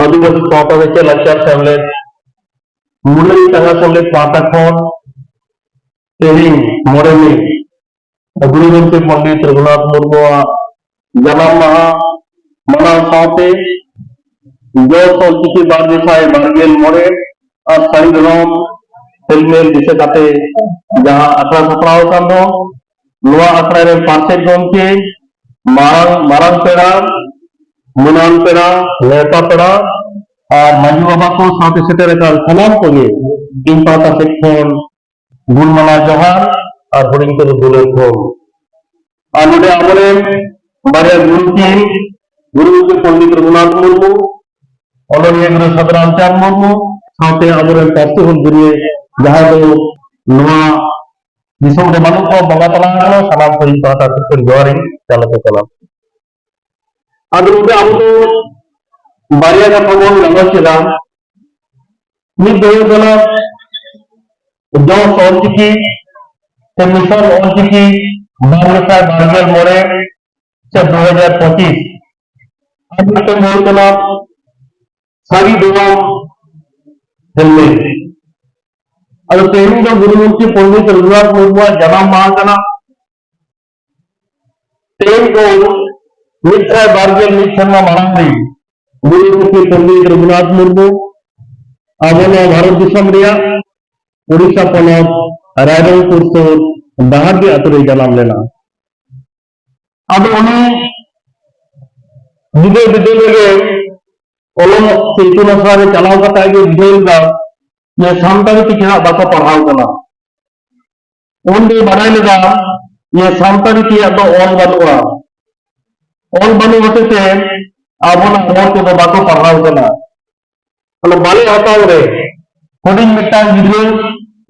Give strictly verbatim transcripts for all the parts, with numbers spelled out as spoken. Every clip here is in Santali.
ᱟᱹᱫᱤᱵᱟᱹᱥᱤ ᱥᱟᱶᱛᱟ ᱥᱮᱪᱮᱫ ᱞᱟᱠᱪᱟᱨ ᱥᱮᱢᱞᱮᱫ, ᱢᱩᱞᱟᱹᱱᱤ ᱪᱟᱸᱜᱟ ᱥᱮᱢᱞᱮᱫ ᱯᱟᱦᱴᱟ ᱠᱷᱚᱱ ᱛᱮᱦᱮᱧ ᱢᱚᱬᱮ ᱢᱮ ᱜᱩᱨᱩ ᱜᱚᱢᱠᱮ ᱯᱚᱱᱰᱤᱛ ᱨᱚᱜᱷᱩᱱᱟᱛᱷ ᱢᱩᱨᱢᱩᱣᱟᱜ ᱡᱟᱱᱟᱢ ᱢᱟᱦᱟ ᱢᱟᱱᱟᱣ ᱥᱟᱶᱛᱮ ᱡᱚᱥ ᱚᱞᱪᱤᱠᱤ ᱵᱟᱨ ᱜᱮᱥᱟᱭ ᱵᱟᱨ ᱜᱮᱞ ᱢᱚᱬᱮ ᱟᱨ ᱥᱟᱹᱨᱤ ᱫᱷᱚᱨᱚᱢ ᱦᱮᱞᱢᱮᱞ ᱫᱤᱥᱟᱹ ᱠᱟᱛᱮ ᱡᱟᱦᱟᱸ ᱟᱠᱷᱲᱟ ᱥᱟᱯᱲᱟᱣ ᱟᱠᱟᱱ ᱫᱚ, ᱱᱚᱣᱟ ᱟᱠᱷᱲᱟ ᱨᱮᱱ ᱯᱟᱨᱥᱮᱛ ᱜᱚᱢᱠᱮ, ᱢᱟᱨᱟᱝ, ᱢᱟᱨᱟᱝ ᱯᱮᱲᱟ, ᱢᱟᱹᱱᱟᱱ ᱯᱮᱲᱟ, ᱱᱮᱣᱛᱟ ᱯᱮᱲᱟ ᱟᱨ ᱢᱟᱹᱡᱷᱤ ᱵᱟᱵᱟ ᱠᱚ ᱥᱟᱶᱛᱮ ᱥᱮᱴᱮᱨ ᱟᱠᱟᱱ ᱥᱟᱱᱟᱢ ᱠᱚᱜᱮ ᱤᱧ ᱯᱟᱦᱴᱟ ᱥᱮᱫ ᱠᱷᱚᱱ ᱜᱩᱱ ᱢᱟᱱᱟᱣ ᱡᱚᱦᱟᱨ ᱟᱨ ᱦᱩᱰᱤᱧ ᱠᱚᱫᱚ ᱫᱩᱞᱟᱹᱲ ᱛᱷᱩᱢ᱾ ᱟᱨ ᱱᱚᱰᱮ ᱟᱵᱚᱨᱮᱱ ᱵᱟᱨᱭᱟ ᱜᱩᱨᱩ ᱠᱤᱱ, ᱜᱩᱨᱩ ᱜᱚᱢᱠᱮ ᱯᱚᱱᱰᱤᱛ ᱨᱚᱜᱷᱩᱱᱟᱛᱷ ᱢᱩᱨᱢᱩ, ᱚᱱᱚᱞᱤᱭᱟᱹ ᱜᱩᱨᱩ ᱥᱟᱫᱷᱩᱨᱟᱢᱪᱟᱸᱫᱽ ᱢᱩᱨᱢᱩ, ᱥᱟᱶᱛᱮ ᱟᱵᱚᱨᱮᱱ ᱯᱟᱹᱨᱥᱤ ᱦᱩᱞ ᱜᱟᱹᱨᱤᱭᱟᱹ, ᱡᱟᱦᱟᱸᱭ ᱫᱚ ᱱᱚᱣᱟ ᱫᱤᱥᱚᱢ ᱨᱮ ᱵᱟᱹᱱᱩᱜ ᱠᱚᱣᱟ, ᱵᱚᱸᱜᱟ ᱛᱟᱞᱟ ᱟᱠᱟᱱᱟ, ᱥᱟᱱᱟᱢ ᱠᱚ ᱤᱧ ᱯᱟᱦᱴᱟ ᱥᱮᱫ ᱠᱷᱚᱱ ᱡᱚᱦᱟᱨ ᱤᱧ ᱪᱟᱞ ᱟᱠᱚ ᱠᱟᱱᱟ᱾ ᱟᱫᱚ ᱱᱚᱰᱮ ᱟᱵᱚ ᱫᱚ ᱵᱟᱨᱭᱟ ᱠᱟᱛᱷᱟ ᱵᱚᱱ ᱜᱟᱞᱚᱪ ᱮᱫᱟ᱾ ᱢᱤᱫ ᱫᱚ ᱦᱩᱭᱩᱜ ᱠᱟᱱᱟ ᱡᱚᱥ ᱚᱞᱪᱤᱠᱤ ᱥᱮ ᱢᱤᱥᱚᱱ ᱚᱞᱪᱤᱠᱤ ᱵᱟᱨ ᱜᱮᱥᱟᱭ ᱵᱟᱨ ᱜᱮᱞ ᱢᱚᱬᱮ ᱥᱮ ᱫᱩ ᱦᱟᱡᱟᱨ ᱯᱚᱸᱪᱤᱥ, ᱟᱨ ᱢᱤᱫᱴᱮᱱ ᱫᱚ ᱦᱩᱭᱩᱜ ᱠᱟᱱᱟ ᱥᱟᱹᱨᱤ ᱫᱷᱚᱨᱚᱢ ᱦᱮᱞᱢᱮᱞ᱾ ᱟᱫᱚ ᱛᱮᱦᱮᱧ ᱫᱚ ᱜᱩᱨᱩ ᱜᱚᱢᱠᱮ ᱯᱚᱱᱰᱤᱛ ᱨᱚᱜᱷᱩᱱᱟᱛᱷ ᱢᱩᱨᱢᱩᱣᱟᱜ ᱡᱟᱱᱟᱢ ᱢᱟᱦᱟ ᱠᱟᱱᱟ᱾ ᱛᱮᱦᱮᱧ ᱠᱷᱚᱱ ᱢᱤᱫ ᱥᱟᱭ ᱵᱟᱨ ᱜᱮᱞ ᱢᱤᱫ ᱥᱮᱨᱢᱟ ᱢᱟᱲᱟᱝ ᱨᱮ ᱜᱩᱨᱩ ᱜᱚᱢᱠᱮ ᱯᱚᱱᱰᱤᱛ ᱨᱚᱜᱷᱩᱱᱟᱛᱷ ᱢᱩᱨᱢᱩ ᱟᱵᱚ ᱱᱚᱣᱟ ᱵᱷᱟᱨᱚᱛ ᱫᱤᱥᱚᱢ ᱨᱮᱭᱟᱜ ᱩᱲᱤᱥᱥᱟ ᱯᱚᱱᱚᱛ ᱨᱟᱭᱨᱚᱝᱯᱩᱨ ᱥᱩᱨ ᱰᱟᱦᱟᱨᱰᱤ ᱟᱛᱳ ᱨᱮᱭ ᱡᱟᱱᱟᱢ ᱞᱮᱱᱟ᱾ ᱟᱫᱚ ᱩᱱᱤ ᱜᱤᱫᱽᱨᱟᱹ ᱵᱤᱫᱟᱹᱞ ᱨᱮᱜᱮ ᱚᱞᱚᱜ ᱥᱮ ᱤᱛᱩᱱ ᱟᱥᱲᱟ ᱨᱮ ᱪᱟᱞᱟᱣ ᱠᱟᱛᱮ ᱜᱮ ᱵᱩᱡᱷᱟᱹᱣ ᱞᱮᱫᱟ ᱡᱮ ᱥᱟᱱᱛᱟᱲᱤ ᱛᱮ ᱪᱮᱫᱟᱜ ᱵᱟᱠᱚ ᱯᱟᱲᱦᱟᱣ ᱠᱟᱱᱟ᱾ ᱩᱱ ᱫᱚᱭ ᱵᱟᱰᱟᱭ ᱞᱮᱫᱟ ᱡᱮ ᱥᱟᱱᱛᱟᱲᱤ ᱛᱮᱭᱟᱜ ᱫᱚ ᱚᱞ ᱵᱟᱹᱱᱩᱜᱼᱟ᱾ ᱚᱞ ᱵᱟᱹᱱᱩᱜ ᱦᱚᱛᱮ ᱛᱮ ᱟᱵᱚᱱᱟᱜ ᱨᱚᱲ ᱛᱮᱫᱚ ᱵᱟᱠᱚ ᱯᱟᱲᱦᱟᱣ ᱠᱟᱱᱟ᱾ ᱚᱱᱟ ᱵᱟᱞᱮ ᱦᱟᱛᱟᱣ ᱨᱮ ᱦᱩᱰᱤᱧ ᱢᱤᱫᱴᱟᱝ ᱜᱤᱫᱽᱨᱟᱹ,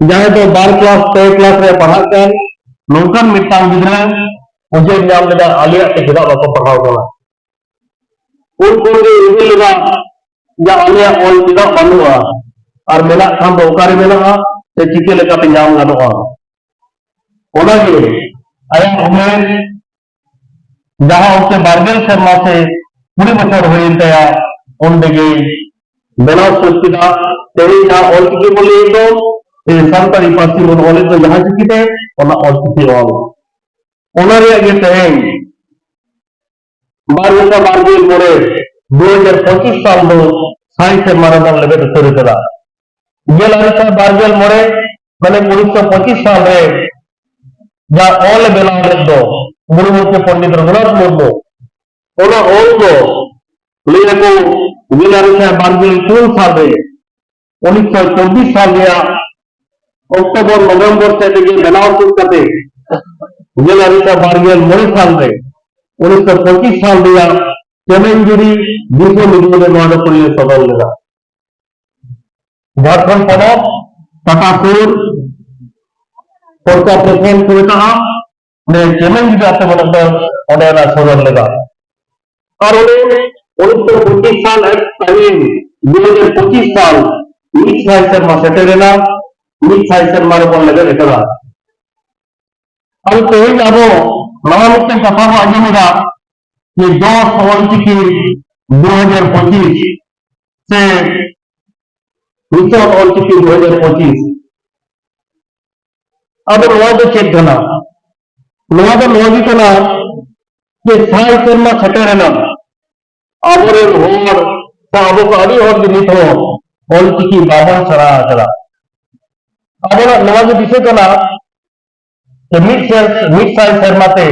ᱡᱟᱦᱟᱸᱭ ᱫᱚ ᱵᱟᱨ ᱠᱞᱟᱥ, ᱯᱮ ᱠᱞᱟᱥ ᱨᱮ ᱯᱟᱲᱦᱟᱜ ᱠᱟᱱ, ᱱᱚᱝᱠᱟᱱ ᱢᱤᱫᱴᱟᱝ ᱜᱤᱫᱽᱨᱟᱹ ᱩᱭᱦᱟᱹᱨ ᱧᱟᱢ ᱞᱮᱫᱟ, ᱟᱞᱮᱭᱟᱜ ᱛᱮ ᱪᱮᱫᱟᱜ ᱵᱟᱠᱚ ᱯᱟᱲᱦᱟᱣ ᱠᱟᱱᱟ? ᱩᱱ ᱠᱷᱚᱱ ᱜᱮ ᱩᱭᱦᱟᱹᱨ ᱞᱮᱫᱟ ᱡᱮ ᱟᱞᱮᱭᱟᱜ ᱚᱞ ᱪᱮᱫᱟᱜ ᱵᱟᱹᱱᱩᱜᱼᱟ, ᱟᱨ ᱢᱮᱱᱟᱜ ᱠᱷᱟᱱ ᱫᱚ ᱚᱠᱟᱨᱮ ᱢᱮᱱᱟᱜᱼᱟ, ᱥᱮ ᱪᱤᱠᱟᱹ ᱞᱮᱠᱟᱛᱮ ᱧᱟᱢ ᱜᱟᱱᱚᱜᱼᱟ? ᱚᱱᱟᱜᱮ ᱟᱭᱟᱜ ᱩᱢᱮᱨ ᱡᱟᱦᱟᱸ ᱚᱠᱛᱮ ᱵᱟᱨ ᱜᱮᱞ ᱥᱮᱨᱢᱟ ᱥᱮ ᱠᱩᱲᱤ ᱵᱚᱪᱷᱚᱨ ᱦᱩᱭᱮᱱ ᱛᱟᱭᱟ, ᱚᱸᱰᱮ ᱜᱮ ᱵᱮᱱᱟᱣ ᱥᱟᱹᱛ ᱠᱮᱫᱟ᱾ ᱛᱮᱦᱮᱧ ᱡᱟᱦᱟᱸ ᱚᱞᱪᱤᱠᱤ ᱵᱚᱱ ᱞᱟᱹᱭᱮᱫ ᱫᱚ, ᱥᱟᱱᱛᱟᱲᱤ ᱯᱟᱹᱨᱥᱤ ᱵᱚᱱ ᱚᱞᱮᱫ ᱫᱚ ᱡᱟᱦᱟᱸ ᱪᱤᱠᱤ ᱛᱮ, ᱚᱱᱟ ᱚᱞᱪᱤᱠᱤ ᱚᱞ, ᱚᱱᱟ ᱨᱮᱭᱟᱜ ᱜᱮ ᱛᱮᱦᱮᱧ ᱵᱟᱨ ᱜᱮᱞ ᱵᱟᱨ ᱜᱮᱞ ᱢᱚᱬᱮ, ᱫᱩ ᱦᱟᱡᱟᱨ ᱯᱚᱸᱪᱤᱥ ᱥᱟᱞ ᱫᱚ ᱥᱟᱭ ᱥᱮᱨᱢᱟ ᱨᱮᱵᱚᱱ ᱞᱮᱵᱮᱫ ᱩᱛᱟᱹᱨ ᱠᱟᱫᱟ᱾ ᱜᱮᱞ ᱟᱨᱮ ᱥᱟᱭ ᱵᱟᱨ ᱜᱮᱞ ᱢᱚᱬᱮ, ᱢᱟᱱᱮ ᱩᱱᱤᱥᱥᱚ ᱯᱚᱸᱪᱤᱥ ᱥᱟᱞ ᱨᱮ ᱡᱟᱦᱟᱸ ᱚᱞ ᱮ ᱵᱮᱱᱟᱣ ᱞᱮᱫ ᱫᱚ ᱜᱩᱨᱩ ᱜᱚᱢᱠᱮ ᱯᱚᱱᱰᱤᱛ ᱨᱚᱜᱷᱩᱱᱟᱛᱷ ᱢᱩᱨᱢᱩ, ᱚᱱᱟ ᱚᱞ ᱫᱚ ᱞᱟᱹᱭ ᱟᱠᱚ ᱜᱮᱞ ᱟᱨᱮ ᱥᱟᱭ ᱵᱟᱨ ᱜᱮᱞ ᱯᱩᱱ ᱥᱟᱞ ᱨᱮ, ᱩᱱᱤᱥᱥᱚ ᱪᱚᱵᱵᱤᱥ ᱥᱟᱞ ᱨᱮᱭᱟᱜ ᱚᱠᱴᱳᱵᱚᱨ ᱱᱚᱵᱷᱮᱢᱵᱚᱨ ᱥᱮᱫ ᱨᱮᱜᱮ ᱵᱮᱱᱟᱣ ᱛᱩᱫ ᱠᱟᱛᱮ ᱜᱮᱞ ᱟᱨᱮ ᱥᱟᱭ ᱵᱟᱨ ᱜᱮᱞ ᱢᱚᱬᱮ ᱥᱟᱞ ᱨᱮ, ᱩᱱᱤᱥᱥᱚ ᱯᱚᱸᱪᱤᱥ ᱥᱟᱞ ᱨᱮᱭᱟᱜ ᱪᱮᱢᱮᱧᱡᱩᱨᱤ ᱵᱤᱥᱥᱚ ᱢᱤᱰᱤᱭᱟ ᱨᱮ ᱱᱚᱣᱟ ᱫᱚ ᱯᱩᱭᱞᱩ ᱥᱚᱫᱚᱨ ᱞᱮᱫᱟ᱾ ᱡᱷᱟᱲᱠᱷᱚᱸᱰ ᱯᱚᱱᱚᱛ ᱴᱟᱴᱟ ᱥᱩᱨ ᱯᱚᱧᱪᱟᱭᱮᱛ ᱨᱮ ᱠᱚ ᱢᱮᱛᱟᱜᱼᱟ, ᱚᱸᱰᱮ ᱪᱮᱢᱮᱧ ᱡᱩᱫᱤ ᱟᱯᱮ ᱢᱚᱱᱮ ᱫᱚ ᱚᱸᱰᱮ ᱚᱱᱟ ᱥᱚᱫᱚᱨ ᱞᱮᱫᱟ᱾ ᱟᱨ ᱚᱸᱰᱮ ᱩᱱᱤᱥᱥᱚ ᱯᱚᱸᱪᱤᱥ ᱥᱟᱞ ᱮᱠ ᱛᱟᱹᱨᱤᱠᱷ ᱫᱩ ᱦᱟᱡᱟᱨ ᱯᱚᱸᱪᱤᱥ ᱥᱟᱞ ᱢᱤᱫ ᱥᱟᱭ ᱥᱮᱨᱢᱟ ᱥᱮᱴᱮᱨᱮᱱᱟ, ᱢᱤᱫ ᱥᱟᱭ ᱥᱮᱨᱢᱟ ᱨᱮᱵᱚᱱ ᱞᱮᱵᱮᱫ ᱟᱠᱟᱫᱟ᱾ ᱟᱫᱚ ᱛᱮᱦᱮᱧ ᱟᱵᱚ ᱱᱚᱣᱟ ᱢᱤᱫᱴᱮᱱ ᱠᱟᱛᱷᱟ ᱵᱚ ᱟᱸᱡᱚᱢ ᱮᱫᱟ ᱡᱮ ᱡᱚᱥ ᱚᱞᱪᱤᱠᱤ ᱫᱩ ᱦᱟᱡᱟᱨ ᱯᱚᱸᱪᱤᱥ ᱥᱮ ᱢᱤᱥᱚᱱ ᱚᱞᱪᱤᱠᱤ ᱫᱩ ᱦᱟᱡᱟᱨ ᱯᱚᱸᱪᱤᱥ᱾ ᱟᱫᱚ ᱱᱚᱣᱟ ᱫᱚ ᱪᱮᱫ ᱠᱟᱱᱟ? ᱱᱚᱣᱟ ᱫᱚ ᱱᱚᱣᱟ ᱜᱮ ᱠᱟᱱᱟ ᱡᱮ ᱥᱟᱭ ᱥᱮᱨᱢᱟ ᱥᱮᱴᱮᱨᱮᱱᱟ, ᱟᱵᱚᱨᱮᱱ ᱦᱚᱲ ᱥᱮ ᱟᱵᱚ ᱠᱚ ᱟᱹᱰᱤ ᱦᱚᱲ ᱜᱮ ᱱᱤᱛ ᱦᱚᱸ ᱚᱞᱪᱤᱠᱤ ᱵᱟᱵᱚᱱ ᱥᱮᱬᱟ ᱟᱠᱟᱫᱟ᱾ ᱟᱵᱚᱱᱟᱜ ᱱᱚᱣᱟ ᱜᱮ ᱫᱤᱥᱟᱹ ᱠᱟᱱᱟ ᱡᱮ ᱢᱤᱫ ᱥᱮᱨ-, ᱢᱤᱫ ᱥᱟᱭ ᱥᱮᱨᱢᱟ ᱛᱮ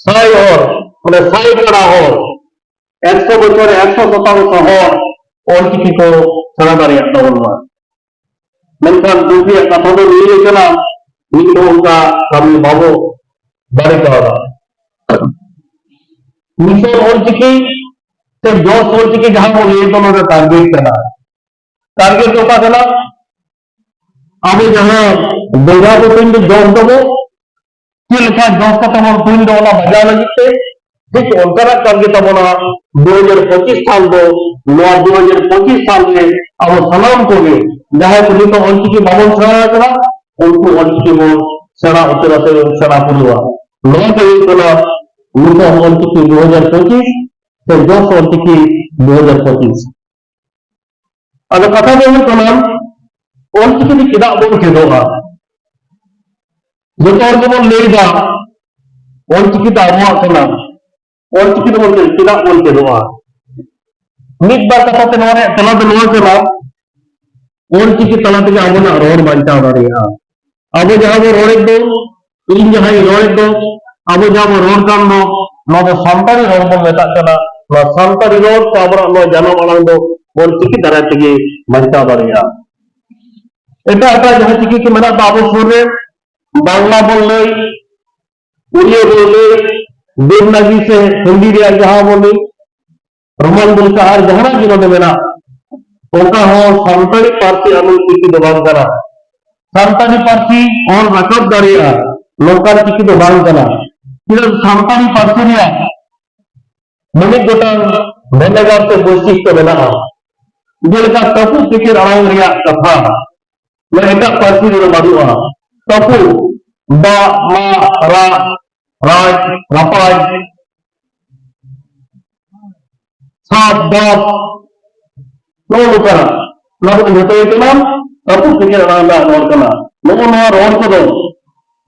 ᱥᱟᱭ ᱦᱚᱲ, ᱢᱟᱱᱮ ᱥᱟᱭ ᱠᱟᱲᱟ ᱦᱚᱲ, ᱮᱠᱥᱚ ᱵᱚᱪᱷᱚᱨ ᱨᱮ ᱮᱠᱥᱚ ᱥᱚᱛᱟᱝᱥᱚ ᱦᱚᱲ ᱚᱞᱪᱤᱠᱤ ᱠᱚ ᱥᱮᱬᱟ ᱫᱟᱲᱮᱭᱟᱜ ᱛᱟᱵᱚᱱ ᱢᱟ᱾ ᱢᱮᱱᱠᱷᱟᱱ ᱫᱩᱠ ᱨᱮᱭᱟᱜ ᱠᱟᱛᱷᱟ ᱫᱚ ᱱᱤᱭᱟᱹ ᱜᱮ ᱠᱟᱱᱟ, ᱱᱤᱛ ᱦᱚᱸ ᱚᱱᱠᱟ ᱠᱟᱹᱢᱤ ᱵᱟᱵᱚ ᱫᱟᱲᱮ ᱠᱟᱣᱫᱟ᱾ ᱢᱤᱥᱚᱱ ᱚᱞᱪᱤᱠᱤ ᱥᱮ ᱡᱚᱥ ᱚᱞᱪᱤᱠᱤ ᱡᱟᱦᱟᱸ ᱵᱚᱱ ᱞᱟᱹᱭ ᱫᱚ, ᱚᱱᱟ ᱫᱚ ᱴᱟᱨᱜᱮᱴ ᱠᱟᱱᱟ᱾ ᱴᱟᱨᱜᱮᱴ ᱫᱚ ᱚᱠᱟ ᱠᱟᱱᱟ? ᱟᱵᱚ ᱡᱟᱦᱟᱸ ᱵᱚᱸᱜᱟ ᱵᱩᱨᱩ ᱫᱚ ᱡᱚᱥ ᱫᱚᱵᱚ ᱪᱮᱫ ᱞᱮᱠᱟ ᱡᱚᱥ ᱠᱟᱛᱮ ᱵᱚᱱ ᱛᱩᱧ ᱫᱚ, ᱚᱱᱟ ᱵᱟᱡᱟᱣ ᱞᱟᱹᱜᱤᱫ ᱛᱮ ᱴᱷᱤᱠ ᱚᱱᱠᱟᱱᱟᱜ ᱠᱟᱱ ᱜᱮ ᱛᱟᱵᱚᱱᱟ᱾ ᱫᱩ ᱦᱟᱡᱟᱨ ᱯᱚᱸᱪᱤᱥ ᱥᱟᱞ ᱫᱚ, ᱱᱚᱣᱟ ᱫᱩ ᱦᱟᱡᱟᱨ ᱯᱚᱸᱪᱤᱥ ᱥᱟᱞ ᱨᱮ ᱟᱵᱚ ᱥᱟᱱᱟᱢ ᱠᱚᱜᱮ ᱡᱟᱦᱟᱸᱭ ᱠᱚ ᱱᱤᱛᱚᱜ ᱚᱞᱪᱤᱠᱤ ᱵᱟᱵᱚᱱ ᱥᱮᱬᱟ ᱟᱠᱟᱫᱟ, ᱩᱱᱠᱩ ᱚᱞᱪᱤᱠᱤ ᱵᱚᱱ ᱥᱮᱬᱟ ᱩᱛᱟᱹᱨ ᱟᱛᱮ ᱵᱚᱱ ᱥᱮᱬᱟ ᱯᱩᱨᱟᱹᱣᱟ᱾ ᱱᱚᱣᱟ ᱜᱮ ᱦᱩᱭᱩᱜ ᱠᱟᱱᱟ ᱱᱤᱛᱚᱜ ᱚᱞᱪᱤᱠᱤ ᱫᱩ ᱦᱟᱡᱟᱨ ᱯᱚᱸᱪᱤᱥ ᱡᱚᱥ ᱚᱞᱪᱤᱠᱤ ᱫᱩ ᱦᱟᱡᱟᱨ ᱯᱚᱸᱪᱤᱥ᱾ ᱟᱫᱚ ᱠᱟᱛᱷᱟ ᱫᱚ ᱦᱩᱭᱩᱜ ᱠᱟᱱᱟ, ᱚᱞᱪᱤᱠᱤ ᱫᱚ ᱪᱮᱫᱟᱜ ᱵᱚᱱ ᱪᱮᱫᱚᱜᱼᱟ? ᱡᱚᱛᱚ ᱦᱚᱲ ᱜᱮᱵᱚᱱ ᱞᱟᱹᱭ ᱮᱫᱟ, ᱚᱞᱪᱤᱠᱤ ᱫᱚ ᱟᱵᱚᱣᱟᱜ ᱠᱟᱱᱟ᱾ ᱚᱞᱪᱤᱠᱤ ᱫᱚᱵᱚᱱ ᱪᱮᱫ-, ᱪᱮᱫᱟᱜ ᱵᱚᱱ ᱪᱮᱫᱚᱜᱼᱟ? ᱢᱤᱫ ᱵᱟᱨ ᱠᱟᱛᱷᱟ ᱛᱮ ᱱᱚᱣᱟ ᱨᱮᱭᱟᱜ ᱛᱮᱞᱟ ᱫᱚ ᱱᱚᱣᱟ ᱠᱟᱱᱟ, ᱚᱞᱪᱤᱠᱤ ᱛᱟᱞᱟ ᱛᱮᱜᱮ ᱟᱵᱚᱱᱟᱜ ᱨᱚᱲ ᱵᱟᱧᱪᱟᱣ ᱫᱟᱲᱮᱭᱟᱜᱼᱟ᱾ ᱟᱵᱚ ᱡᱟᱦᱟᱸ ᱵᱚᱱ ᱨᱚᱲᱮᱫ ᱫᱚ, ᱤᱧ ᱡᱟᱦᱟᱸᱧ ᱨᱚᱲᱮᱫ ᱫᱚ, ᱟᱵᱚ ᱡᱟᱦᱟᱸ ᱵᱚᱱ ᱨᱚᱲ ᱠᱟᱱ ᱫᱚ, ᱱᱚᱣᱟ ᱫᱚ ᱥᱟᱱᱛᱟᱲᱤ ᱨᱚᱲ ᱵᱚᱱ ᱢᱮᱛᱟᱜ ᱠᱟᱱᱟ᱾ ᱱᱚᱣᱟ ᱥᱟᱱᱛᱟᱲᱤ ᱨᱚᱲ ᱥᱮ ᱟᱵᱚᱱᱟᱜ ᱱᱚᱣᱟ ᱡᱟᱱᱟᱢ ᱟᱲᱟᱝ ᱫᱚ ᱚᱞᱪᱤᱠᱤ ᱫᱟᱨᱟᱭ ᱛᱮᱜᱮ ᱵᱟᱧᱪᱟᱣ ᱫᱟᱲᱮᱭᱟᱜᱼᱟ᱾ ᱮᱴᱟᱜ ᱮᱴᱟᱜ ᱡᱟᱦᱟᱸ ᱪᱤᱠᱤ ᱠᱚ ᱢᱮᱱᱟᱜ ᱫᱚ ᱟᱵᱚ ᱥᱩᱨ ᱨᱮ, ᱵᱟᱝᱞᱟ ᱵᱚᱱ ᱞᱟᱹᱭ, ᱩᱲᱤᱭᱟ ᱵᱚᱱ ᱞᱟᱹᱭ, ᱫᱮᱵᱽᱱᱟᱜᱽᱨᱤ ᱥᱮ ᱦᱤᱱᱫᱤ ᱨᱮᱭᱟᱜ ᱡᱟᱦᱟᱸ ᱵᱚᱱ ᱞᱟᱹᱭ, ᱨᱳᱢᱟᱱ ᱵᱚᱱ ᱞᱟᱹᱭ, ᱟᱨ ᱡᱟᱦᱟᱱᱟᱜ ᱜᱮ ᱱᱚᱰᱮ ᱢᱮᱱᱟᱜ, ᱚᱱᱠᱟ ᱦᱚᱸ ᱥᱟᱱᱛᱟᱲᱤ ᱯᱟᱹᱨᱥᱤ ᱟᱹᱱᱩ ᱪᱤᱠᱤ ᱫᱚ ᱵᱟᱝ ᱠᱟᱱᱟ᱾ ᱥᱟᱱᱛᱟᱲᱤ ᱯᱟᱹᱨᱥᱤ ᱚᱞ ᱨᱟᱠᱟᱵ ᱫᱟᱲᱮᱭᱟᱜᱼᱟ, ᱱᱚᱝᱠᱟᱱ ᱪᱤᱠᱤ ᱫᱚ ᱵᱟᱝ ᱠᱟᱱᱟ᱾ ᱪᱮᱫᱟᱜ ᱥᱟᱱᱛᱟᱲᱤ ᱯᱟᱹᱨᱥᱤ ᱨᱮᱭᱟᱜ ᱢᱤᱢᱤᱫ ᱜᱚᱴᱟᱝ ᱵᱷᱮᱱᱮᱜᱟᱨ ᱥᱮ ᱵᱳᱭᱥᱤᱥᱴᱚ ᱢᱮᱱᱟᱜᱼᱟ᱾ ᱡᱮᱞᱮᱠᱟ ᱛᱟᱹᱯᱩᱜ ᱯᱮᱠᱮᱨ ᱟᱲᱟᱝ ᱨᱮᱭᱟᱜ ᱠᱟᱛᱷᱟ, ᱱᱚᱣᱟ ᱮᱴᱟᱜ ᱯᱟᱹᱨᱥᱤ ᱨᱮᱫᱚ ᱵᱟᱹᱱᱩᱜᱼᱟ᱾ ᱛᱟᱹᱯᱩᱜ, ᱫᱟᱜ, ᱢᱟᱜ, ᱨᱟᱜ, ᱨᱟᱡᱽ, ᱨᱟᱯᱟᱡᱽ, ᱥᱟᱵ, ᱫᱟᱵ, ᱱᱚᱜᱼᱚ ᱱᱚᱝᱠᱟᱱᱟᱜ᱾ ᱱᱚᱣᱟ ᱠᱚᱫᱚ ᱡᱷᱚᱛᱚ ᱜᱮ ᱠᱟᱱᱟ ᱛᱟᱹᱯᱩᱜ ᱯᱮᱠᱮᱨ ᱟᱲᱟᱝ ᱨᱮᱱᱟᱜ ᱨᱚᱲ ᱠᱟᱱᱟ᱾ ᱱᱚᱜᱼᱚ ᱱᱚᱣᱟ ᱨᱚᱲ ᱠᱚᱫᱚ,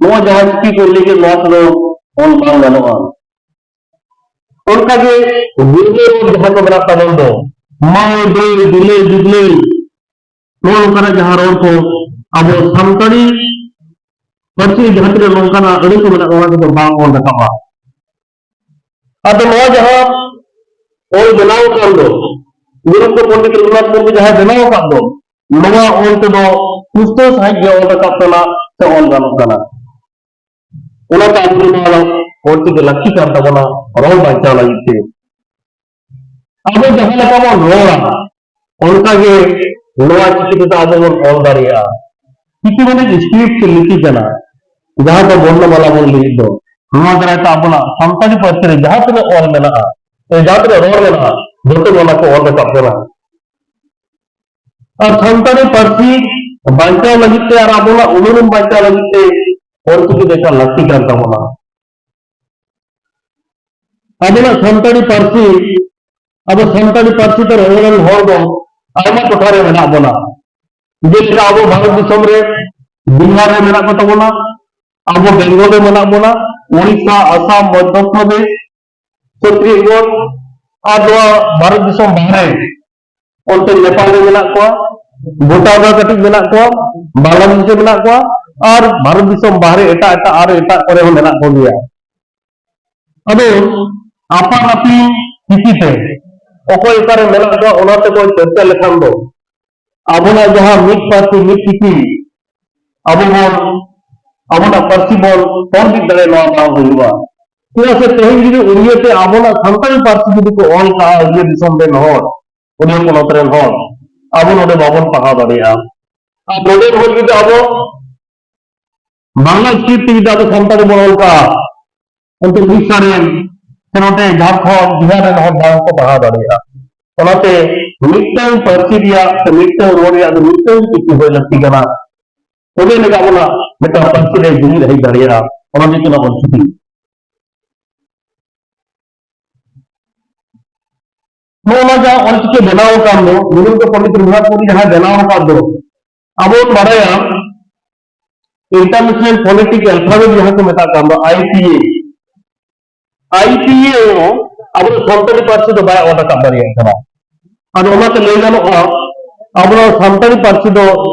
ᱱᱚᱣᱟ ᱡᱟᱦᱟᱸ ᱪᱤᱠᱤ ᱠᱚ ᱞᱟᱹᱭ ᱠᱮᱫ, ᱱᱚᱣᱟ ᱠᱚᱫᱚ ᱚᱞ ᱵᱟᱝ ᱜᱟᱱᱚᱜᱼᱟ᱾ ᱚᱱᱠᱟᱜᱮ ᱜᱤᱫᱽᱨᱟᱹ ᱨᱚᱲ ᱡᱟᱦᱟᱸ ᱠᱚ ᱢᱮᱱᱟᱜ ᱛᱟᱵᱚᱱ ᱫᱚ, ᱢᱟᱹᱭ, ᱫᱟᱹᱭ, ᱫᱩᱞᱟᱹᱭ, ᱫᱩᱫᱽᱞᱟᱹᱭ, ᱱᱚᱜᱼᱚ ᱱᱚᱝᱠᱟᱱᱟᱜ ᱡᱟᱦᱟᱸ ᱨᱚᱲ ᱠᱚ ᱟᱵᱚ ᱥᱟᱱᱛᱟᱲᱤ ᱯᱟᱹᱨᱥᱤ ᱨᱮ ᱡᱟᱦᱟᱸ ᱛᱤᱱᱟᱹᱜ ᱱᱚᱝᱠᱟᱱᱟᱜ ᱟᱹᱲᱟᱹ ᱠᱚ ᱢᱮᱱᱟᱜᱼᱟ, ᱚᱱᱟ ᱠᱚᱫᱚ ᱵᱟᱝ ᱚᱞ ᱨᱟᱠᱟᱵᱼᱟ᱾ ᱟᱫᱚ ᱱᱚᱣᱟ ᱡᱟᱦᱟᱸ ᱚᱞ ᱵᱮᱱᱟᱣ ᱟᱠᱟᱱ ᱫᱚ, ᱜᱩᱨᱩ ᱜᱚᱢᱠᱮ ᱯᱚᱱᱰᱤᱛ ᱨᱚᱜᱷᱩᱱᱟᱛᱷ ᱢᱩᱨᱢᱩ ᱡᱟᱦᱟᱸᱭ ᱵᱮᱱᱟᱣ ᱟᱠᱟᱫ ᱫᱚ, ᱱᱚᱣᱟ ᱚᱞ ᱛᱮᱫᱚ ᱯᱩᱥᱴᱟᱹᱣ ᱥᱟᱺᱦᱤᱡ ᱜᱮ ᱚᱞ ᱨᱟᱠᱟᱵ ᱠᱟᱱᱟ ᱥᱮ ᱚᱞ ᱜᱟᱱᱚᱜ ᱠᱟᱱᱟ᱾ ᱚᱱᱟᱛᱮ ᱟᱵᱚ ᱱᱚᱣᱟ ᱚᱞ ᱪᱤᱠᱤ ᱞᱟᱹᱠᱛᱤ ᱠᱟᱱ ᱛᱟᱵᱚᱱᱟ ᱨᱚᱲ ᱵᱟᱧᱪᱟᱣ ᱞᱟᱹᱜᱤᱫ ᱛᱮ᱾ ᱟᱵᱚ ᱡᱟᱦᱟᱸ ᱞᱮᱠᱟ ᱵᱚᱱ ᱨᱚᱲᱟ, ᱚᱱᱠᱟᱜᱮ ᱱᱚᱣᱟ ᱪᱤᱠᱤ ᱛᱮᱫᱚ ᱟᱵᱚ ᱵᱚᱱ ᱚᱞ ᱫᱟᱲᱮᱭᱟᱜᱼᱟ᱾ ᱪᱤᱠᱤ ᱢᱟᱱᱮ script ᱥᱮ ᱞᱤᱯᱤ ᱠᱟᱱᱟ, ᱡᱟᱦᱟᱸ ᱫᱚ ᱵᱚᱨᱱᱚᱢᱟᱞᱟ ᱵᱚᱱ ᱞᱟᱹᱭᱮᱫ ᱫᱚ᱾ ᱱᱚᱣᱟ ᱫᱟᱨᱟᱭ ᱛᱮ ᱟᱵᱚᱱᱟᱜ ᱥᱟᱱᱛᱟᱲᱤ ᱯᱟᱹᱨᱥᱤ ᱨᱮ ᱡᱟᱦᱟᱸ ᱛᱤᱱᱟᱹᱜ ᱚᱞ ᱢᱮᱱᱟᱜᱼᱟ, ᱥᱮ ᱡᱟᱦᱟᱸ ᱛᱤᱱᱟᱹᱜ ᱨᱚᱲ ᱢᱮᱱᱟᱜᱼᱟ, ᱡᱚᱛᱚ ᱜᱮ ᱚᱱᱟ ᱠᱚ ᱚᱞ ᱨᱟᱠᱟᱵ ᱠᱟᱱᱟ᱾ ᱟᱨ ᱥᱟᱱᱛᱟᱲᱤ ᱯᱟᱹᱨᱥᱤ ᱵᱟᱧᱪᱟᱣ ᱞᱟᱹᱜᱤᱫ ᱛᱮ ᱟᱨ ᱟᱵᱚᱱᱟᱜ ᱩᱱᱩᱨᱩᱢ ᱵᱟᱧᱪᱟᱣ ᱞᱟᱹᱜᱤᱫ ᱛᱮ ᱚᱞᱪᱤᱠᱤ ᱫᱚ ᱮᱠᱟᱞ ᱞᱟᱹᱠᱛᱤ ᱠᱟᱱ ᱛᱟᱵᱚᱱᱟ᱾ ᱟᱵᱚᱱᱟᱜ ᱥᱟᱱᱛᱟᱲᱤ ᱯᱟᱹᱨᱥᱤ, ᱟᱵᱚ ᱥᱟᱱᱛᱟᱲᱤ ᱯᱟᱹᱨᱥᱤ ᱛᱮ ᱨᱚᱲ ᱨᱮᱱ ᱦᱚᱲ ᱫᱚ ᱟᱭᱢᱟ ᱴᱚᱴᱷᱟ ᱨᱮ ᱢᱮᱱᱟᱜ ᱵᱚᱱᱟ᱾ ᱡᱮᱞᱮᱠᱟ ᱟᱵᱚ ᱵᱷᱟᱨᱚᱛ ᱫᱤᱥᱚᱢ ᱨᱮ ᱵᱤᱦᱟᱨ ᱨᱮ ᱢᱮᱱᱟᱜ ᱠᱚ ᱛᱟᱵᱚᱱᱟ, ᱟᱵᱚ ᱵᱮᱝᱜᱚᱞ ᱨᱮ ᱢᱮᱱᱟᱜ ᱵᱚᱱᱟ, ᱳᱲᱤᱥᱥᱟ, ᱟᱥᱟᱢ, ᱢᱚᱫᱽᱫᱷᱚ ᱯᱨᱚᱫᱮᱥ, ᱪᱷᱚᱛᱛᱤᱥᱜᱚᱲ, ᱟᱨ ᱱᱚᱣᱟ ᱵᱷᱟᱨᱚᱛ ᱫᱤᱥᱚᱢ ᱵᱟᱦᱨᱮ, ᱚᱱᱛᱮ ᱱᱮᱯᱟᱞ ᱨᱮ ᱢᱮᱱᱟᱜ ᱠᱚᱣᱟ, ᱵᱷᱩᱴᱟᱱ ᱨᱮ ᱠᱟᱹᱴᱤᱡ ᱢᱮᱱᱟᱜ ᱠᱚᱣᱟ, ᱵᱟᱝᱞᱟᱫᱮᱥ ᱨᱮ ᱢᱮᱱᱟᱜ ᱠᱚᱣᱟ, ᱟᱨ ᱵᱷᱟᱨᱚᱛ ᱫᱤᱥᱚᱢ ᱵᱟᱦᱨᱮ ᱮᱴᱟᱜ ᱮᱴᱟᱜ ᱟᱨ ᱮᱴᱟᱜ ᱠᱚᱨᱮ ᱦᱚᱸ ᱢᱮᱱᱟᱜ ᱠᱚᱜᱮᱭᱟ᱾ ᱟᱫᱚ ᱟᱯᱟᱱ ᱟᱹᱯᱤᱱ ᱪᱤᱠᱤᱛᱮ ᱚᱠᱚᱭ ᱚᱠᱟᱨᱮ ᱢᱮᱱᱟᱜ ᱠᱚᱣᱟ, ᱚᱱᱟ ᱛᱮᱠᱚ ᱪᱚᱨᱪᱟ ᱞᱮᱠᱷᱟᱱ ᱫᱚ ᱟᱵᱚᱱᱟᱜ ᱡᱟᱦᱟᱸ ᱢᱤᱫ ᱯᱟᱹᱨᱥᱤ ᱢᱤᱫ ᱪᱤᱠᱤ ᱟᱵᱚ ᱵᱚᱱ, ᱟᱵᱚᱱᱟᱜ ᱯᱟᱹᱨᱥᱤ ᱵᱚᱱ ᱛᱚᱞ ᱵᱤᱫ ᱫᱟᱲᱮᱭᱟᱜᱼᱟ, ᱱᱚᱣᱟ ᱵᱟᱝ ᱦᱩᱭᱩᱜᱼᱟ᱾ ᱪᱮᱫᱟᱜ ᱥᱮ ᱛᱮᱦᱮᱧ ᱡᱩᱫᱤ ᱩᱲᱤᱭᱟᱹ ᱛᱮ ᱟᱵᱚᱱᱟᱜ ᱥᱟᱱᱛᱟᱲᱤ ᱯᱟᱹᱨᱥᱤ ᱡᱩᱫᱤ ᱠᱚ ᱚᱞ ᱠᱟᱜᱼᱟ ᱩᱲᱤᱭᱟᱹ ᱫᱤᱥᱚᱢ ᱨᱮᱱ ᱦᱚᱲ, ᱩᱲᱤᱭᱟᱹ ᱯᱚᱱᱚᱛ ᱨᱮᱱ ᱦᱚᱲ, ᱟᱵᱚ ᱱᱚᱰᱮ ᱵᱟᱵᱚᱱ ᱯᱟᱲᱦᱟᱣ ᱫᱟᱲᱮᱭᱟᱜᱼᱟ᱾ ᱟᱨ ᱱᱚᱰᱮ ᱦᱚᱲ ᱡᱩᱫᱤ ᱟᱵᱚ ᱵᱟᱝᱞᱟ ᱥᱠᱨᱤᱯᱴ ᱛᱮ ᱡᱩᱫᱤ ᱟᱵᱚ ᱥᱟᱱᱛᱟᱲᱤ ᱵᱚᱱ ᱚᱞ ᱠᱟᱜᱼᱟ, ᱚᱱᱛᱮ ᱩᱲᱤᱥᱥᱟ ᱨᱮᱱ ᱥᱮ ᱱᱚᱛᱮ ᱡᱷᱟᱲᱠᱷᱚᱸᱰ, ᱵᱤᱦᱟᱨ ᱨᱮᱱ ᱦᱚᱲ ᱵᱟᱝ ᱠᱚ ᱯᱟᱲᱦᱟᱣ ᱫᱟᱲᱮᱭᱟᱜᱼᱟ᱾ ᱚᱱᱟᱛᱮ ᱢᱤᱫᱴᱟᱝ ᱯᱟᱹᱨᱥᱤ ᱨᱮᱭᱟᱜ ᱥᱮ ᱢᱤᱫᱴᱟᱝ ᱨᱚᱲ ᱨᱮᱭᱟᱜ ᱫᱚ ᱢᱤᱫᱴᱟᱝ ᱪᱤᱠᱤ ᱦᱩᱭ ᱞᱟᱹᱠᱛᱤ ᱠᱟᱱᱟ᱾ ᱛᱚᱵᱮ ᱮᱱᱟᱜ ᱟᱵᱚᱱᱟᱜ ᱢᱤᱫᱴᱟᱝ ᱯᱟᱹᱨᱥᱤ ᱨᱮ ᱡᱩᱢᱤᱫ ᱦᱮᱡ ᱫᱟᱲᱮᱭᱟᱜᱼᱟ, ᱚᱱᱟ ᱫᱚ ᱦᱩᱭᱩᱜ ᱠᱟᱱᱟ ᱚᱞᱪᱤᱠᱤ᱾ ᱱᱚᱜᱼᱚ ᱱᱚᱣᱟ ᱡᱟᱦᱟᱸ ᱚᱞᱪᱤᱠᱤ ᱵᱮᱱᱟᱣ ᱟᱠᱟᱱ ᱫᱚ, ᱜᱩᱨᱩ ᱜᱚᱢᱠᱮ ᱯᱚᱱᱰᱤᱛ ᱨᱚᱜᱷᱩᱱᱟᱛᱷ ᱢᱩᱨᱢᱩ ᱡᱟᱦᱟᱸᱭ ᱵᱮᱱᱟᱣ ᱟᱠᱟᱫ ᱫᱚ, ᱟᱵᱚ ᱵᱚᱱ ᱵᱟᱲᱟᱭᱟ International Phonetic Alphabet ᱡᱟᱦᱟᱸ ᱠᱚ ᱢᱮᱛᱟᱜ ᱠᱟᱱ ᱫᱚ, I P A, I P A ᱦᱚᱸ ᱟᱵᱚ ᱥᱟᱱᱛᱟᱲᱤ ᱯᱟᱹᱨᱥᱤ ᱫᱚ ᱵᱟᱭ ᱚᱞ ᱨᱟᱠᱟᱵ ᱫᱟᱲᱮᱭᱟᱜ ᱠᱟᱱᱟ᱾ ᱟᱫᱚ ᱚᱱᱟᱛᱮ ᱞᱟᱹᱭ ᱜᱟᱱᱚᱜᱼᱟ, ᱟᱵᱚ ᱥᱟᱱᱛᱟᱲᱤ ᱯᱟᱹᱨᱥᱤ ᱫᱚ